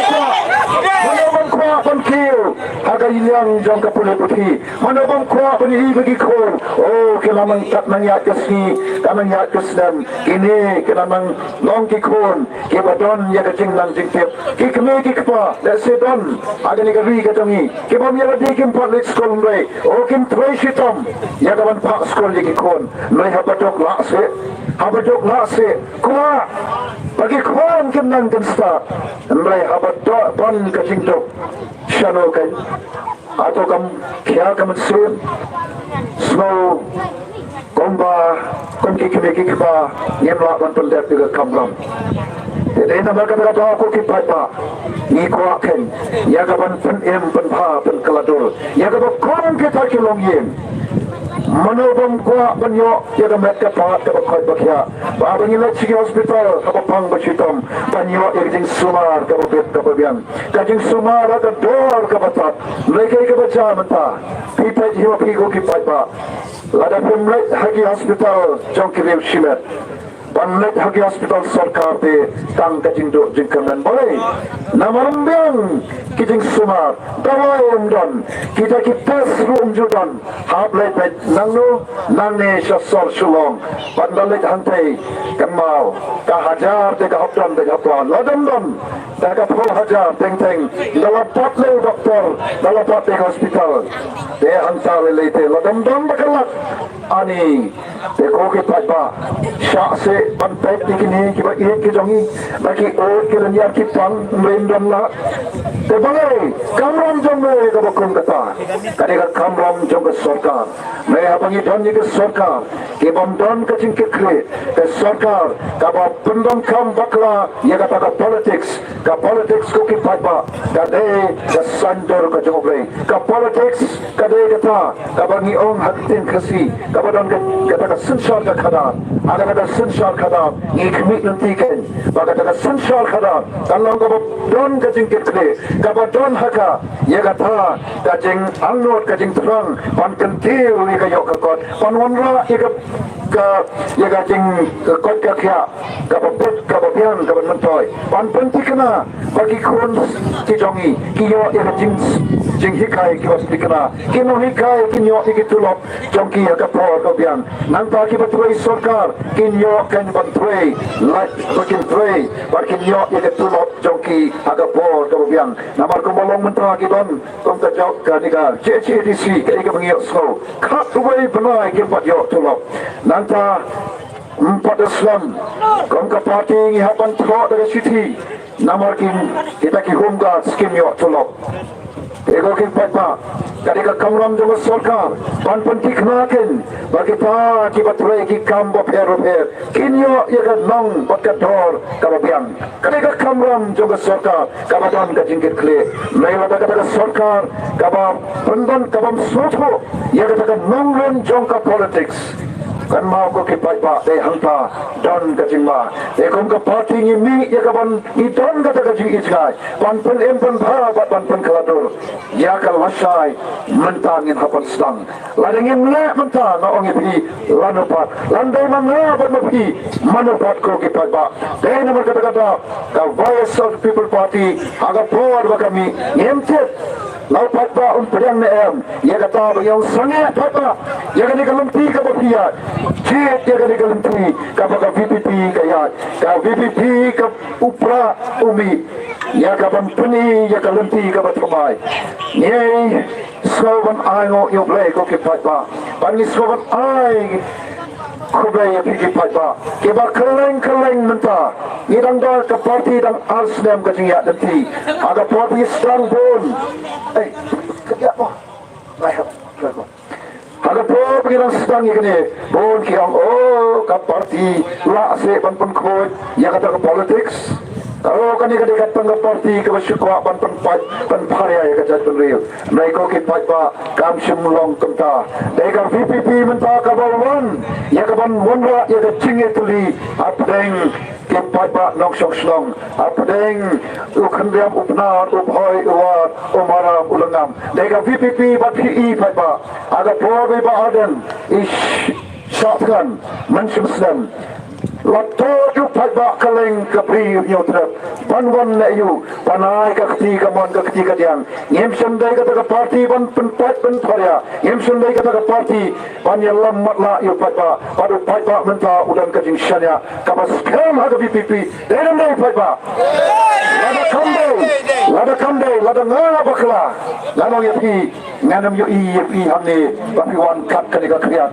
Mano ban kwah, mano ban kwah ban kiew ha ka liang jong ka pule puthi? Mano bym kwah ban ïohi ba ki khun, oh, ki la nang kat nang ïaid ka sngi, ka nang ïaid ka snem, kine ki la nang long ki khun kiba don ïa ka jingnang jingtip. Ki kmie ki kpa, lehse don ha kane ka ri ka jong ngi, ki bym ïa lade, kim pat leit skul, hynrei, oh, kim trei shitom ïa kaban phah skul ïa ki khun. Hynrei haba duk lah seh, haba duk lah seh, kwah ba ki khun kin nang kin stad. Hynrei haba duk, ban ka jingduk, shano kein? Hato kam khia ka mynsiem? Sngew kumba kum ki kmie ki kpa ngim lah ban pyndep ïa ka kamram. Te dei namar kata ka daw ko ki paidbah, ngi kwah kein ïa kaban pynim pynbha pynkylla dur, ïa kaba kum kita ki longïing. Mano bym kwah ban ïoh ïa ka met ka phad kaba koit ba khiah, ba haba ngi leit sha ki hospital haba pang ba shitom, ban ïoh ïa ka jingsumar kaba bit kaba biang, ka jingsumar ha ka dor kaba tad. Hynrei kaei kaba jia mynta? Phi peit hi ma phi ko ki paidbah, lada phim leit ha ki hospital jong ki riew shimet, ban leit ha ki hospital sorkar te tang ka jingduh jingkyrmen. Balei? Namar ym biang ki jingsumar, dawai ym don, kita ki test ruh ym ju don. Hap leit beit nangno? Nangne sha sor Shillong. Bad ynda leit hangtei, kynmaw, ka hajar te ka hap don beit ha pla. Lada ym don da ka phew hajar teng teng, ynda la bat lei u doktor, ynda la bat lei ka hospital, te hangta lei lei te lada ym don da ka lak, ani, te ko ki paidbah, shah seh ban peit ïa kine kiba ïeit ki jong ngi, ba ki ot ki lynñiar ki pang, ym don lah. Te balei? Kamram jong me kaba kum kata. Ka dei ka kamram jong ka sorkar. Hynrei haba ngi don ïa ka sorkar kaba ym don ka jingkitkhlieh, ka sorkar kaba pyndonkam bakla ïa kata ka politics, ka politics ko ki paidbah ka dei ka saiñdur ka jong U Blei. Ka politics ka dei kata kaba ngi ong ha ka ktien Khasi, ka Ba don ka, kata ka synshar ka khadar, ha kata ka synshar khadar ngi khmih lynti kein ba kata ka synshar khadar kan long kaba don ka jingkitkhlieh, kaba don ha ka ïa kata ka jingangnud, ka jingthrang ban kyntiew ïa ka ïoh ka kot, ban wanrah ïa ka, ka ïa ka jingkoit ka khiah kaba bit kaba biang kaba myntoi, ban pynthikna ba ki khun ki jong ngi ki ïoh ïa ka jing, jinghikai kiba sdikna, ki nonghikai kin ïoh ïa ki tulop jong ki ha ka por kaba biang. Nangta kiba trei sorkar kin ïoh kan ban trei, lait ba kin trei, ba kin ïoh ïa ka tulop jong ki ha ka por kaba biang. Namar kumba long mynta ki don kum ka jong kane ka J H A D C, kaei kaba ngi ïohsngew, khatwei bnai kim pat ïoh tulop. Nangta ym pat da slem, kum ka party ngi hap ban thoh da ka shithi. Namar kin, kita ki home guards kim ïoh tulop. Te ko ki paidbah, ka dei ka kamram jong ka sorkar ban pynthikna kein ba kita kiba trei ki kam bapher bapher kin ïoh ïa ka nong bad ka dor kaba biang. Ka dei ka kamram jong ka sorkar kaba don ka jingkitkhlieh. Hynrei lada kata ka sorkar kaba pyndon, kaba ym sngewthuh ïa kata ka nongrim jong ka politics, kynmaw ko ki paidbah, dei hangta don ka jingma. Te kum ka party ngi mih ïa ka ban, ngi don kata ka jingïeit jngai ban pynim pynbha bad ban pynkylla dur ïa ka lashai. Mynta ngin hap ban sdang. Lada ngim leh mynta, nga ong ïa phi, lano pat? Lada dei ma nga bad ma phi, mano pat ko ki paidbah? Dei namar kata ka daw ka Voice of the People Party ha ka por ba ka mih, ngim tip la u paidbah un pdiang ne em ïa kata ba ngi ong sangeh paidbah ïa kane ka lynti kaba phi ïaid. Jied ïa kane ka lynti kaba ka V P P ka ïaid. Ka V P P ka u pra u mih ïa ka ban pyni ïa ka lynti kaba thymmai. Ngi sngew ban ai nguh ïa U Blei ko ki paidbah, ban ngi sngew ban ai khublei ïa phi ki paidbah kiba kylleng kylleng mynta. Ngi dang da ka party dang ar snem ka jingïaid lynti. Ha ka por ba ngi sdang bun. Ei, ka ïa mo. Bai hap. Bai hap. Ha ka por ba ngi dang sdang ïa kane, bun ki ong, oh, ka party lah seh ban pynkhuid ïa kata ka politics. Oh, kane ka dei ka tang ka party kaba shu kwah ban pynpait pynpharia ïa ka jaitbynriew. Hynrei ko ki paidbah, kam shym long kumta. Dei ka V P P mynta kaba wan ïa ka ban wanrah ïa ka jingïatylli hapdeng ki paidbah nongshong shnong, hapdeng u khynriam, u Pnar, u Bhoi, u War, u Maram, u Lyngngam. Dei ka V P P bad phi i paidbah, ha ka por ba i Bah Ardent i sh-, shah thngan mynshem snem, la thoh ïa u paidbah kylleng ka Bri u Hynñiewtrep ban wan leh ïa u, ban ai ka kti kamon ka kti kadiang. Ngim shym dei kata ka party ban pynpait pynpharia. Ngim shym dei kata ka party ban ïalam matlah ïa u paidbah. Bad u paidbah mynta u don ka jingshaniah kaba skhem ha ka V P P. Dei ne ym dei paidbah? Lada kam dei, lada kam dei, lada nga bakla, ngan ong ïa phi, ngan ym ïohi ïa phi hangne ba phi wan kat kane ka khriat.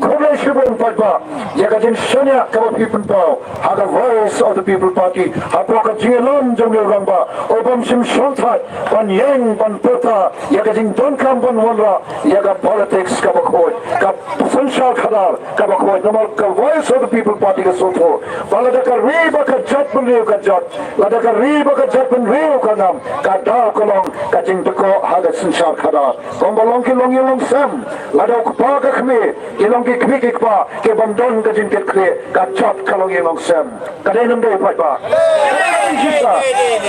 Khublei shibun paidbah ïa ka jingshaniah kaba phi pynpaw ha ka Voice of the People Party, hapoh ka jingïalam jong u rangbah u bym shym shongthait ban ïeng ban pyrta ïa ka jingdonkam ban wanrah ïa ka politics kaba khuid, ka synshar khadar kaba khuid. Namar ka Voice of the People Party ka sngewthuh ba lada ka ri bad ka jaitbynriew ka jot, lada ka ri bad ka jaitbynriew ka ngam, ka daw ka long ka jingdkoh ha ka synshar khadar. Kumba long ki longïing longsem, lada u kpa ka kmie, ki long ki kmie ki kpa, ki bym don ka jingkitkhlieh, ka jot ka longïing longsem. Ka dei ne ym dei paidbah?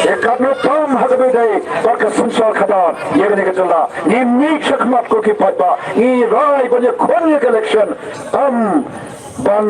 Te katno tam ha kaba ïadei bad ka synshar khadar ïa kane ka jylla. Ngi mih shakhmat ko ki paidbah, ngi rai ban ïakhun ïa ka election. Tam ban,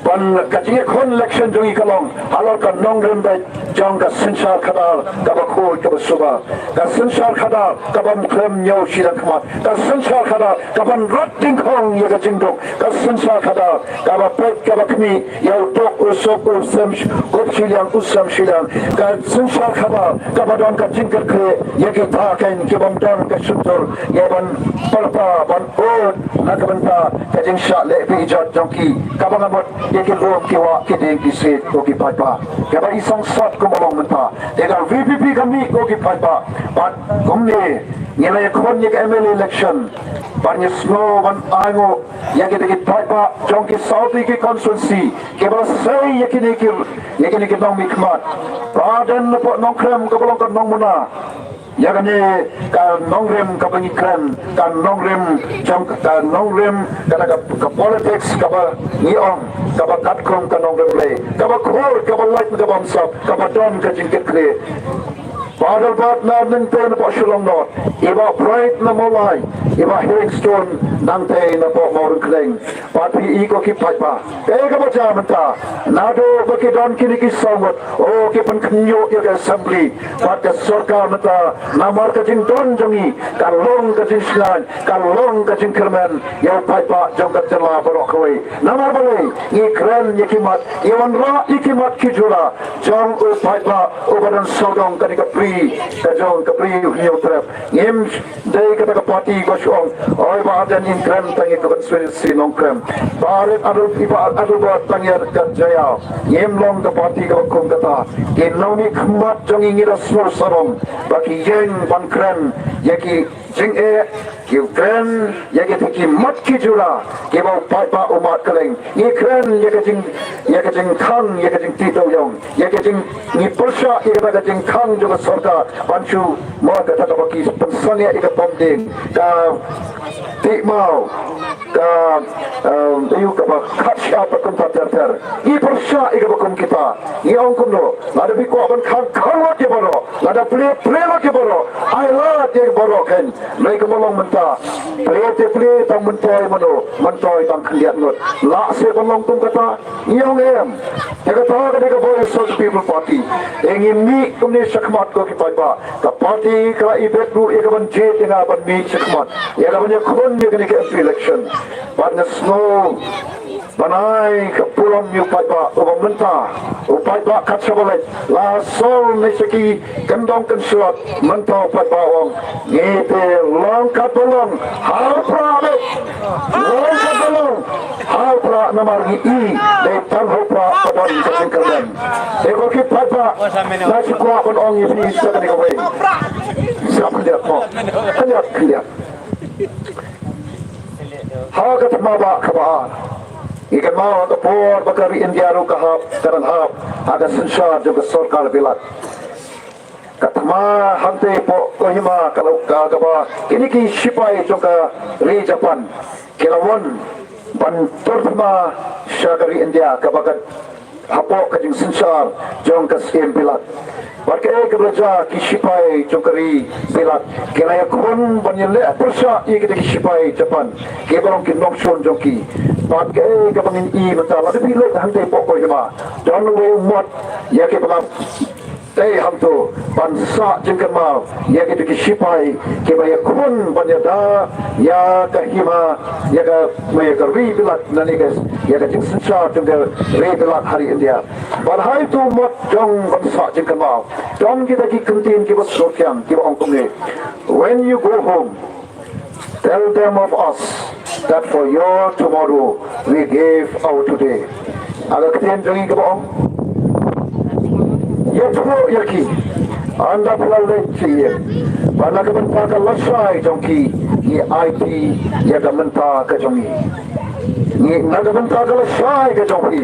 ban ka jingïakhun election jong ngi ka long halor ka nongrim beit jong ka synshar khadar kaba khuid kaba suba. Ka synshar khadar ka bym khlem ñiew shiliang khmat. Ka synshar khadar ka ban rat dyngkhong ïa ka jingduk. Ka synshar khadar ka ba peit ka ba khmih ïa u duk u suk u sem sh-, kup shiliang u sem shiliang. Ka synshar khadar ka ba don ka jingkyrkhu ïa kita kein ki bym don ka shyntur ïa ban pyrta ban ud na ka bynta ka jingshah leh bejot jong ki. Ka ba nga mut ïa ki lum ki wah ki dieng ki siej ko ki paidbah. Ka ba i sangsot kumba long mynta. Te ka VPP ka mih ko ki paidbah. Bad kumne ngi la ïakhun ïa ka MLA election. Bad ngi sngew ban ai nguh ïa kita ki paidbah jong ki saw tylli ki constituency kiba la sei ïa kine ki, ïa kine ki nongmihkhmat. Ba don hapoh Nongkrem kaba long ka nongmuna. Ïa kane ka nongrim kaba ngi kren, ka nongrim jong ka nongrim, kata ka, ka politics kaba ngi ong, kaba katkum ka nongrim Blei, kaba khur, kaba lait, kaba bamsap, kaba don ka jingkitkhlieh. Ba dang bad na nangta na Pok Shillong North, i Bah Bright na Mawlai, i Bah Healing Stone nangta na Pok Mawryngkneng. Bad phi i ko ki paidbah, kaei kaba jia mynta, naduh ba ki don kine ki saw ngut, oh, ki pynkhynñiuh ïa ka assembly bad ka sorkar mynta, namar ka jingdon jong ngi ka long ka jingshngaiñ, ka long ka jingkyrmen ïa u paidbah jong ka jylla baroh kawei. Namar balei? Ngi kren ïa ki mat, ngi wanrah ïa ki mat ki jula jong u paidbah uba don sawdong kane ka bri, ka jong ka bri u Hynñiewtrep. Ngim dei kata ka party ba shu ong, oi, Bah Ardent, ngin kren tang ïa ka constituency Nongkrem. Bah Ardent, Bah Adelbert tang ïa ka Jaïaw. Ngim long ka party kaba kum kata. Ki nongmihkhmat jong ngi, ngi da sngew sarong ba ki ïeng ban kren ïa ki jingeh, ki kren ïa kita ki mat ki jula kiba u paidbah u mad kylleng. Ngi kren ïa ka jing, ïa ka jingkhang, ïa ka jingtih dewïong, ïa ka jing, ngi pyrshah ïa kata ka jingkhang jong ka sorkar ban shu, mo, kata kaba ki pynsangeh ïa ka bym ding, ka tih maw, ka, em, ïa kaba khatshah bad kumta ter ter. Ngi pyrshah ïa kaba kum kita. Ngi ong kumno, lada phi kwah ban khang, khang lut ïa baroh, lada plie, plie lut ïa baroh, ai lad ïa baroh keiñ. Hynrei kumba long mynta, plie te plie tang myntoi mano, myntoi tang khyndiat ngut. Lah seh ban long kum kata? Ngi ong em. Te kata ka dei ka Voice of the People Party. Te ngi mih kumne shakhmat ko ki paidbah. Ka party ka la ibet ruh ïa ka ban jied ïa nga ban mih shakhmat ïa ka ban ïakhun ïa kane ka M P election. Bad nga sngew ban ai ka burom ïa u paidbah uba mynta, u paidbah kat shaba leit la sor ne sha ki kyndong kynshlur, mynta u paidbah u ong, ngi te long katba long, ha u Prah beit, long katba long, ha u Prah, namar ngi i dei tang ha u Prah ba don ka jingkyrmen. Te ko ki paidbah, nga shu kwah ban ong ïa phi sa kane kawei. Sa khyndiat ko, khyndiat, khyndiat. Ha ka thma bah kaba ar, ngi kynmaw ha ka por ba ka ri India ruh ka hap, ka dang hap ha ka synshar jong ka sorkar bilat. Ka thma hangtei hapoh Kohima ka la, ka, kaba kine ki shipai jong ka ri Japan ki la wan ban tur thma sha ka ri India kaba ka hapoh ka jingsynshar jong ka Siem bilat. Bad kaei kaba la jia, ki shipai jong ka ri bilat ki la ïakhun ban ïaleh pyrshah ïa kita ki shipai Japan kiba long ki nongshun jong ki. Bad kaei kaba ngin i mynta, lada phi leit hangtei hapoh Kohima, don uwei u mot ïa kiba la tei hangto ban sah jingkynmaw ïa kita ki shipai kiba ïakhun ban ïada ïa ka hima, ïa ka, ïa ka ri bilat, nangne ka, ïa ka jingsynshar jong ka ri bilat ha ri India. Bad ha itu mot jong ban sah jingkynmaw, don kita ki kyntien kiba sngewthiang kiba ong kumne: When you go home, tell them of us that for your tomorrow we gave our today. Ha ka ktien jong ngi kaba ong, ïathuh ïa ki, ynda phi la leit sha ïing, ba na ka bynta ka lashai jong ki, ngi aiti ïa ka mynta ka jong ngi. Ngi, na ka bynta ka lashai ka jong phi,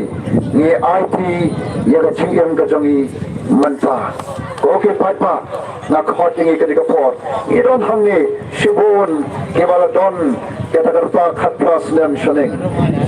ngi aiti ïa ka jingim ka jong ngi mynta. Ko ki paidbah, nga khot ïa ngi kane ka por. Ngi don hangne shibun kiba la don kata ka rta khatphra snem shaneng.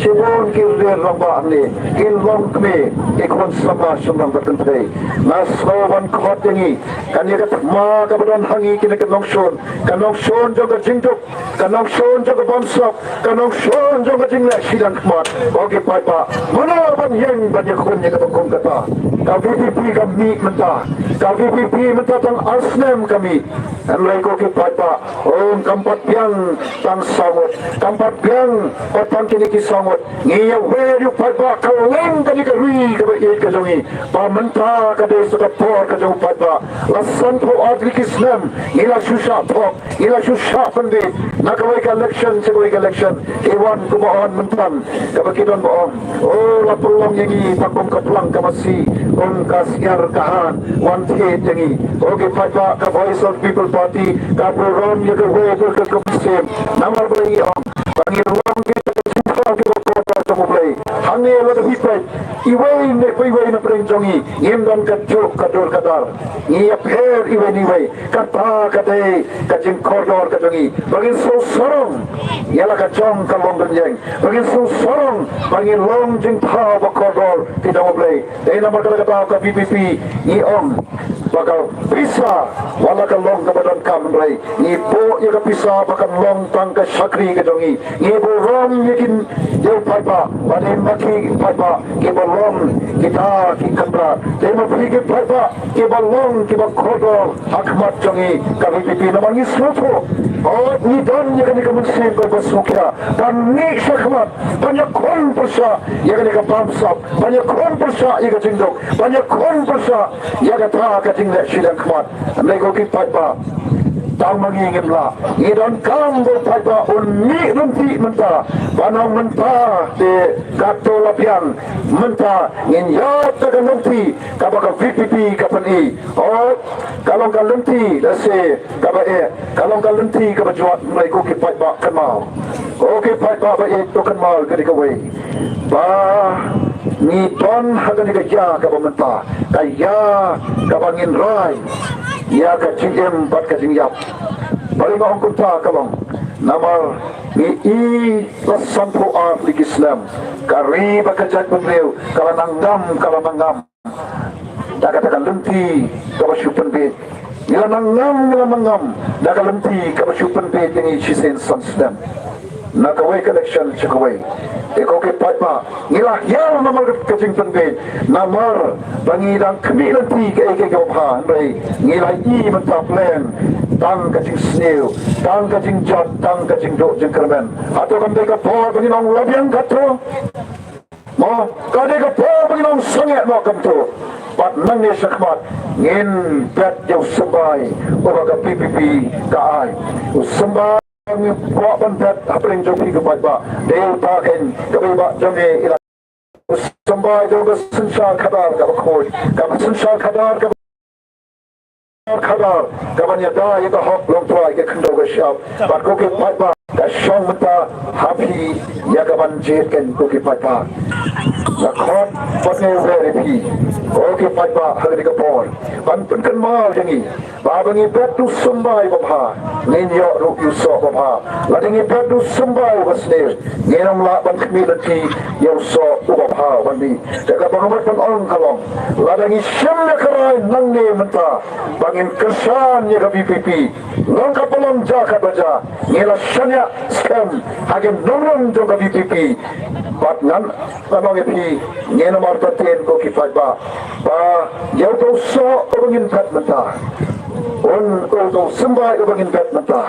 Shibun ki riewrangbah hangne, ki longkmie, ki khun samla shynrang bad kynthei. Nga sngew ban khot ïa ngi, kane ka thma kaba don ha ngi kine ki nongshun, ka nongshun jong ka jingduk, ka nongshun jong ka bamsap, ka nongshun jong ka jingleh shiliang khmat. Ko ki paidbah, mano ban ïeng ban ïakhun ïa kaba kum kata? Ka V P P ka mih mynta, ka V P P mynta tang ar snem ka mih. Hynrei ko ki paidbah, oh, kam pat biang tang saw ngut, kam pat biang pat tang kine ki saw ngut. Ngi ïa wer ïa u paidbah, ka long kane ka ri kaba ïeit ka jong ngi. Ba mynta ka dei sa ka por ka jong u paidbah. La sanphew ar tylli ki snem ngi la shu shah thok, ngi la shu shah pynbeit na kawei ka election sha kawei ka election. Ki wan kumba ong mynta, kaba ki don ba ong, oh, la pynlong ïa ngi tang kum ka plang ka masi, kum ka syiar ka han, wan thied ïa ngi. Ko ki paidbah, ka Voice of People Party ka burom ïa kawei ka, ka, ka mynsiem. Namar ba ngi ong ba ngi long kita ki jingpang kiba kordor jong U Blei. Hang ne la ka phi peit iwei ne pa iwei na pdeng jong ngi, ngim don ka juk ka dur ka dar. Ngi ïapher iwei na iwei. Kata ka dei ka jingkordor ka jong ngi, ba ngin sngewsarong ïa la ka jong ka longdon ïeng, ba ngin sngewsarong ba ngin long jingthaw ba kordor ki jong U Blei. Dei namar kata ka daw ka V P P ngi ong ba ka pisa wat la ka long kaba donkam, hynrei ngi buh ïa ka pisa ba kan long tang ka shakri ka jong ngi. Ngi burom ïa ki, ïa u paidbah, ba dei ma ki paidbah kiba long kita ki kynrad, dei ma phi ki paidbah kiba long kiba kordor ha khmat jong ngi ka V P P. Namar ngi sngewthuh, hooid ngi don ïa kane ka mynsiem kaba sngewkhia ban mih sha khmat, ban ïakhun pyrshah ïa kane ka bamsap, ban ïakhun pyrshah ïa ka jingduk, ban ïakhun pyrshah ïa kata ka jingleh shiliang khmat. Hynrei ko ki paidbah, tang ma ngi ngim lah. Ngi donkam ba u paidbah un mih ryntih mynta, ba na mynta te katto la biang. Mynta ngin ïoh da ka lynti kaba ka V P P ka pyni. Oh, ka long ka lynti lehse kaba eh, ka long ka lynti kaba jwat, hynrei ko ki paidbah kynmaw. Ko ki paidbah ba ïeit, to kynmaw kane kawei, ba ngi don ha kane ka ïa kaba mynta, ka ïa kaba ngin rai ïa ka jingim bad ka jingïap. Balei nga ong kumta? Ka long namar ngi i la sanphew ar tylli ki snem, ka ri bad ka jaitbynriew ka la nang ngam, ka la nang ngam da kata ka lynti kaba shu pynbeit. Ngi la nang ngam, ngi la nang ngam da ka lynti kaba shu pynbeit ïa ngi shisien san snem, na kawei ka election sha kawei. Te ko ki paidbah, ngi la hiar namar ka jingpynbeit, namar ba ngi dang khmih lynti kaei kaei kaba bha, hynrei ngi la i mynta pleng tang ka jingsniew, tang ka jingjot, tang ka jingduh jingkyrmen. Hato kam dei ka por ba ngin ong la biang katto? Mo, ka dei ka por ba ngin ong sangeh mo, kumto. Bad nangne shakhmat ngin bet ïa u symbai uba ka V P P ka ai. U symbai ngi kwah ban bet hapdeng jong phi ki paidbah, dei uta keiñ kaba i Bah John A i la. U symbai jong ka synshar khadar kaba khuid, ka synshar khadar kaba khadar, kaban ïada ïa ka hok longtrai ka khyndew ka shyiap. Bad ko ki paidbah, ka shong mynta ha phi ïa kaban jied keiñ ko ki paidbah. Nga khot bad nga wer ïa phi ko ki paidbah ha kane ka por ban pynkynmaw ïa ngi ba, ba ngi bet u symbai uba bha, ngin ïoh ruh ïa u soh uba bha. Lada ngi bet u symbai uba sniew, ngin ym lah ban khmih lynti ïa u soh uba bha uba mih. Te kaba nga mut ban ong ka long, lada ngi shim ïa ka rai nangne mynta ba ngin kyrshan ïa ka V P P, long kaba long, jia katba jia, ngi la shaniah skhem ha ki nongrim jong ka V P P. Bad ngan, ngan ong ïa phi, ngin ym artatien ko ki paidbah, ba ïa uto u soh uba ngin bet mynta, un, uto u symbai uba ngin bet mynta,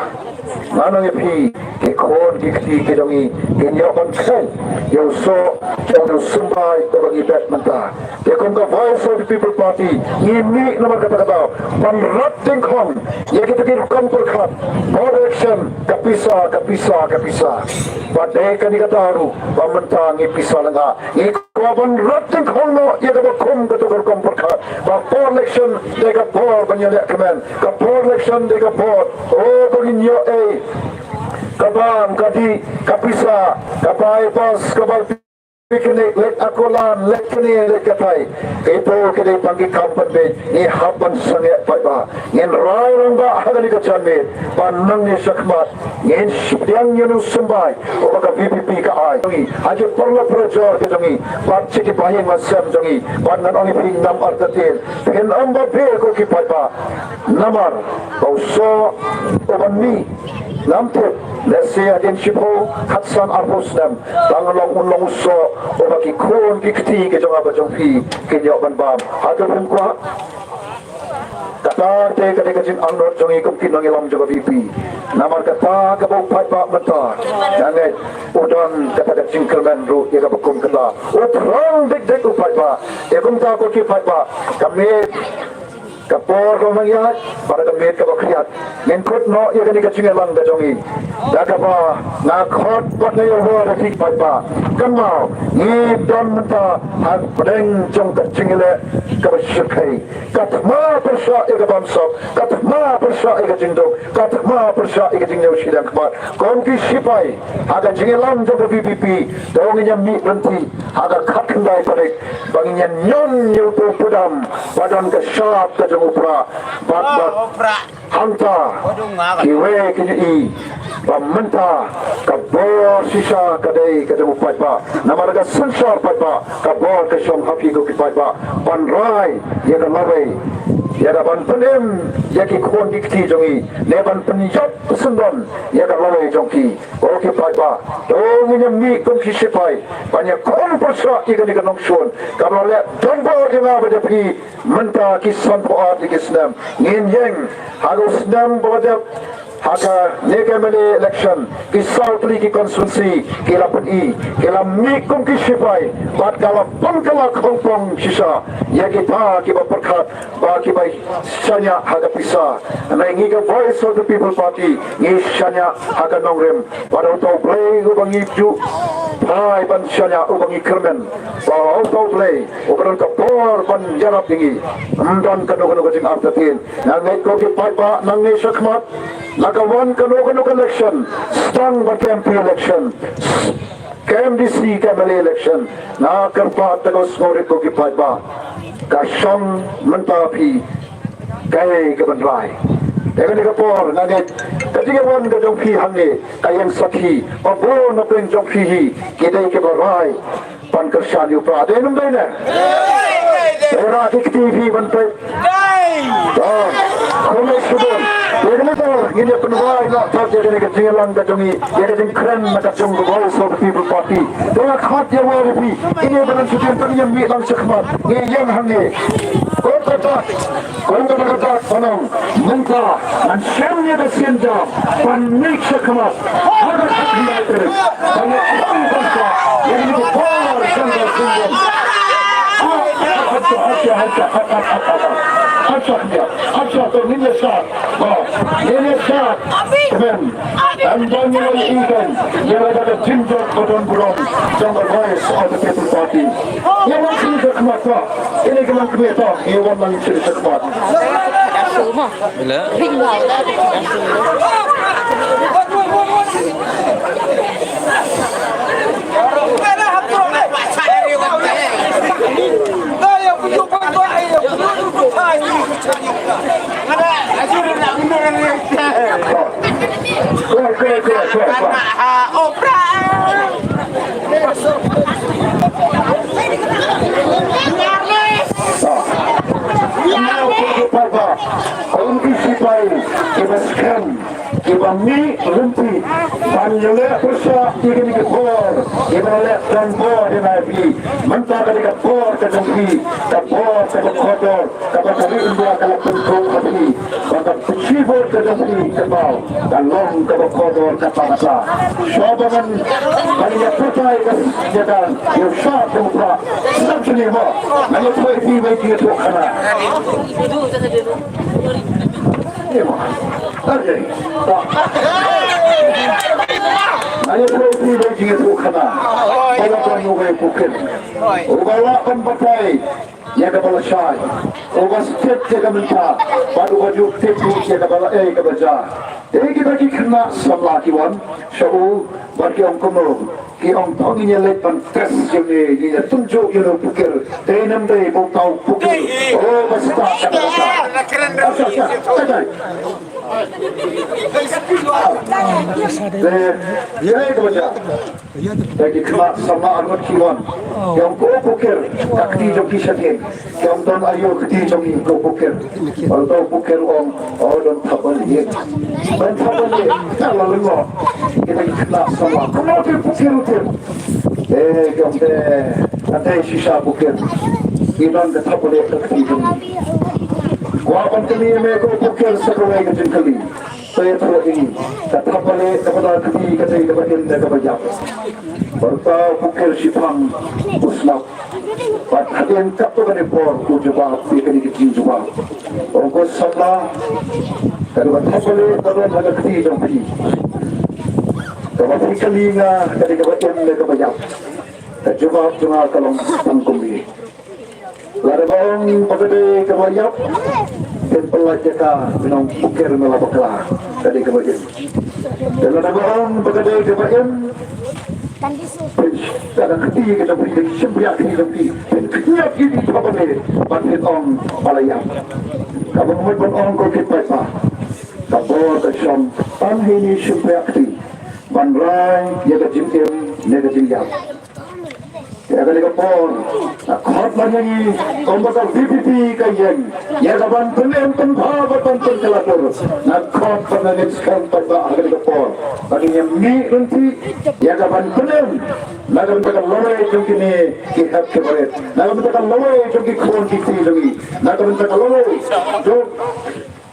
ngan ong ïa phi, ki khun ki kti ki jong ngi kin ïoh ban kheiñ ïa u soh jong u symbai uba ngi bet mynta. Te kum ka Voice of the People Party, ngi mih namar kata ka daw ban rat dyngkhong ïa kita ki rukom pyrkhat por election, ka pisa, ka pisa, ka pisa. Bad dei kane ka daw ruh ba mynta ngi pisa lyngkha. Ngi kwah ban rat dyngkhong noh ïa kaba kum kato ka rukom pyrkhat ba por election dei ka por ban ïaleh kmen, ka por election dei ka por, oh, ba ngin ïoh ei, ka bam ka dih, ka pisa, ka bai bas, ka bai picnic, leit Aqualand, leit kane, leit katai. Kato ka dei tang ki kam pynbeit. Ngi hap ban sangeh paidbah. Ngin rai rangbah ha kane ka janmiet ba nangne shakhmat ngin sheptiang ïa une u symbai uba ka V P P ka ai ha ki paralok parajor ki jong ngi bad sha ki bahaïing bahasem jong ngi. Bad ngan ong ïa phi, ngam artatien, phin ym babe ko ki paidbah, namar ba u soh uban mih, ngam tip, lehse hadien shiphew, khatsan, arphew snem, tang long, un long u soh uba ki khun ki kti ki jong nga bad jong phi kin ïoh ban bam. Hato phim kwah? Kata te ka dei ka jingangnud jong ngi kum ki nongïalam jong ka V P P. Namar kata kaba u paidbah mynta, nga ngeit u don kata ka jingkyrmen ruh ïa kaba kum kata. U thrang dik dik u paidbah. Te kumta ko ki paidbah, ka miet Ka por kaba mynta, bad ka miet kaba khriat, ngin kut noh ïa kane ka jingïalang ka jong ngi. Da kaba nga khot bad nga ïa wan ïa phi paidbah. Kynmaw, ngi don mynta hapdeng jong ka jingïaleh kaba shyrkhei. Ka thma pyrshah ïa ka bamsap, ka thma pyrshah ïa ka jingduk, ka thma pyrshah ïa ka jingñiew shiliang khmat. Kum ki shipai ha ka jingïalang jong ka VPP, to ngin ïa mih lynti ha ka khatkhyndai tarik ba ngin ïa ñion ïa uto u pudam ba don ka shap ka jong u Prah. Bad, bad hangta kiwei kin ïohi ba mynta ka bor shisha ka dei ka jong u paidbah. Namar ka synshar paidbah, ka bor ka shong ha phi ko ki paidbah ban rai ïa ka lawei, ïa ka ban pynim ïa ki khun ki kti jong ngi, ne ban pynïap syndon ïa ka lawei jong ki. Ko ki paidbah, to ngin ïa mih kum ki shipai ban ïa khun pyrshah ïa kane ka nongshun kaba la leh donbor ïa nga bad ïa phi mynta ki sanphew ar tylli ki snem. Ngin ïeng ha ka snem ba dep ha kane ka MLA election, ki saw tylli ki constituency ki la pyni, ki la mih kum ki shipai bad ka la pynkylla khongpong shisha ïa kita kiba pyrkhat ba kiba shaniah ha ka pisa. Hynrei ngi ka Voice of the People Party ngi shaniah ha ka nongrim. Bad uto U Blei uba ngi ju phai ban shaniah, uba ngi kyrmen, bad uto U Blei uba don ka bor ban ïarap ïa ngi, ym don kano kano ka jingartatien. Nga ngeit ko ki paidbah, nangne shakhmat la ka wan kano kano ka election, sdang bad ka MP election, ka MDC, ka MLA election, nga kyrpad da ka sngewrit ko ki paidbah, ka shong mynta phi kaei kaban rai. Te kane ka por nga ngeit ka jingïawan ka jong phi hangne ka ïeng sakhi ba bun na pdeng jong phi hi ki dei kiba rai ban kyrshan ïa u Prah. Dei ne ym dei ne? Te ra ki kti phi ban peit. Kumne shuh. Te kane ka por ngin ïa pynwai noh pat ïa kane ka jingïalang ka jong ngi, ïa ka jingkren na ka jong ka Voice of the People Party. Te nga khot ïa phi kine ba nang shu tieng tang ïa mih lang shakhmat. Ngi ïeng hangne. Ko kata, ko kata kata, ko nong mynta ngan shem ïa ka sienjam ban mih shakhmat. Haduh ka khmat. Ban ïa khang bangsa ïa ka bor jong ka sienjam. Hacha, hacha, hacha, hacha, hacha, hacha, hacha. Hacha, hacha, hacha, to ngin ïa shad. Ba ngin ïa shad. Kmen. Em don ïa la i kan ïa la ka jingjop ba don burom jong ka Voice of the People Party. Ïa wan sini shakhmat ba. Ini ka nang kmen to. Ïa wan nang sini shakhmat. Kum ki sipai kiba skhem, kiba mih lynti ban ïaleh pyrshah ïa kine ki bor kiba la leh donbor ïa nga ïa phi. Mynta kane ka bor ka jong phi, ka bor kaba kordor, kaba ka ri India ka la pynkup ha phi, ba ka shi vote ka jong phi ka paw ka long kaba kordor kata kata. Shuwa ba ngan ban ïa pyrta ïa ka, ïa ka, ïa u shad jong u Prah, sngap shane mo. Ngan ïathuh ïa phi ba ïa ki ïathuh khana. Ïa mo. Ar jai. Ngan ïathuh ïa phi ba ïa ki ïathuh khana. Ba la don uwei u pukir uba lah ban batai ïa kaba lashai, uba stet ïa ka mynta bad uba ju tip ïa kaba la, eh, kaba jia. Te kita ki khynnah samla ki wan sha u bad ki ong kumno, ki ong to ngin ïa leit ban test ïa une, ngin ïa tynjuh ïa une u pukir. Dei ne ym dei ba uta u pukir, oh, ba stad kata kata. Asha, asha, asha. Te ïa kaba jia. Te ki khynnah samla arngut ki wan. Ki ong ko pukir, ka kti jong ki sha khie. Ki ong don aïu kti jong ngi ko pukir. Bad uto u pukir u ong, o don thapbalieh. Don thapbalieh, ka la lyngngoh. Kita ki khynnah samla, kumno te pukir u tip? Eh, ki ong te, ka dei shisha pukir. Ki don ka thapbalieh ka kti jong ngi. Kwah ban kylli ïa me ko pukir sa kawei ka jingkylli. Sa ïathuh ïa ngi, ka thapbalieh kaba da kti ka dei kaba im ne kaba ïap? Bad uta u pukir shiphang u sngap. Bad hadien katto katne por u jubab ïa kane ka jingjubab. Ong ko samla, ka dei ba thap ba leh ka don ha ka kti jong phi. Kaba phi kylli nga ka dei kaba im ne kaba ïap. Ka jubab jong nga ka long tang kumne. Lada ba ong ba ka dei kaba ïap, phin pyllait ïa ka, phin ong u ker me la bakla, ka dei kaba im. Te lada ba ong ba ka dei kaba im, phin, ka dei ka kti ka jong phi, phin shim ïa ka kti ka jong phi, phin kynjat ïa ka kti bad phin ong ba la ïap. Kaba mut ban ong ko ki paidbah, ka bor ka shong tang ha ine i shim ïa ka kti ban rai ïa ka jingim ne ka jingïap. Ïa kane ka por, nga khot lang ïa ngi, kumba ka V P P ka ïeng ïa ka ban pynim pynbha bad ban pynkylla dur. Nga khot ba nga ngeit skhem paidbah ha kane ka por ba ngin ïa mih ryntih ïa ka ban pynim na ka bynta ka lawei jong kine ki hep ki barit, na ka bynta ka lawei jong ki khun ki kti jong ngi, na ka bynta ka lawei jong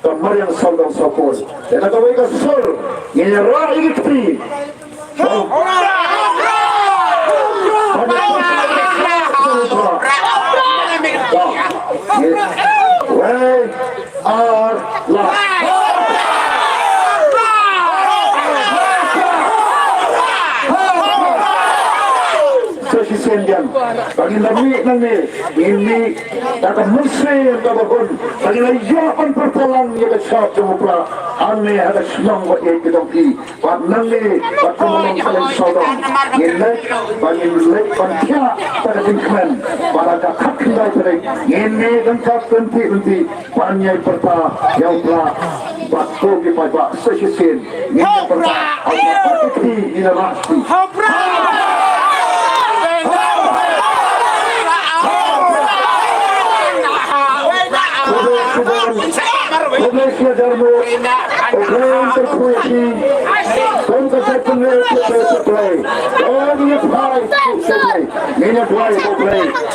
ka mariang sawdong sawkun. Ïa kawei ka sur ngin ïa rah ïa ki kti. Wei, ar, lah. Sa shisien biang ba ngin da mih nangne, ngin mih da ka mynsiem kaba hun, ba ngin da ïoh ban pyrta lang ïa ka shap jong u Prah hangne ha ka shnong ba ïeit ka jong phi. Bad nangne bad kumba long ka sawdong, ngin leit, ba ngin leit ban thiah da ka jingkmen, bad ha ka khatkhyndai tarik ngin mih ryngkat ryntih ryntih ban ïai pyrta ïa u Prah. Bad ko ki paidbah, sa shisien ngin ïa pyrta ha u Prah, ki kti ngin ïa rah shisien. Khublei shibun, khublei shihajar nguh, U Blei un kyrkhu ïa phi. Kum ka jaitbynriew, khublei, khublei. Ngin ïa duwai, khublei, ngin ïa duwai, khublei.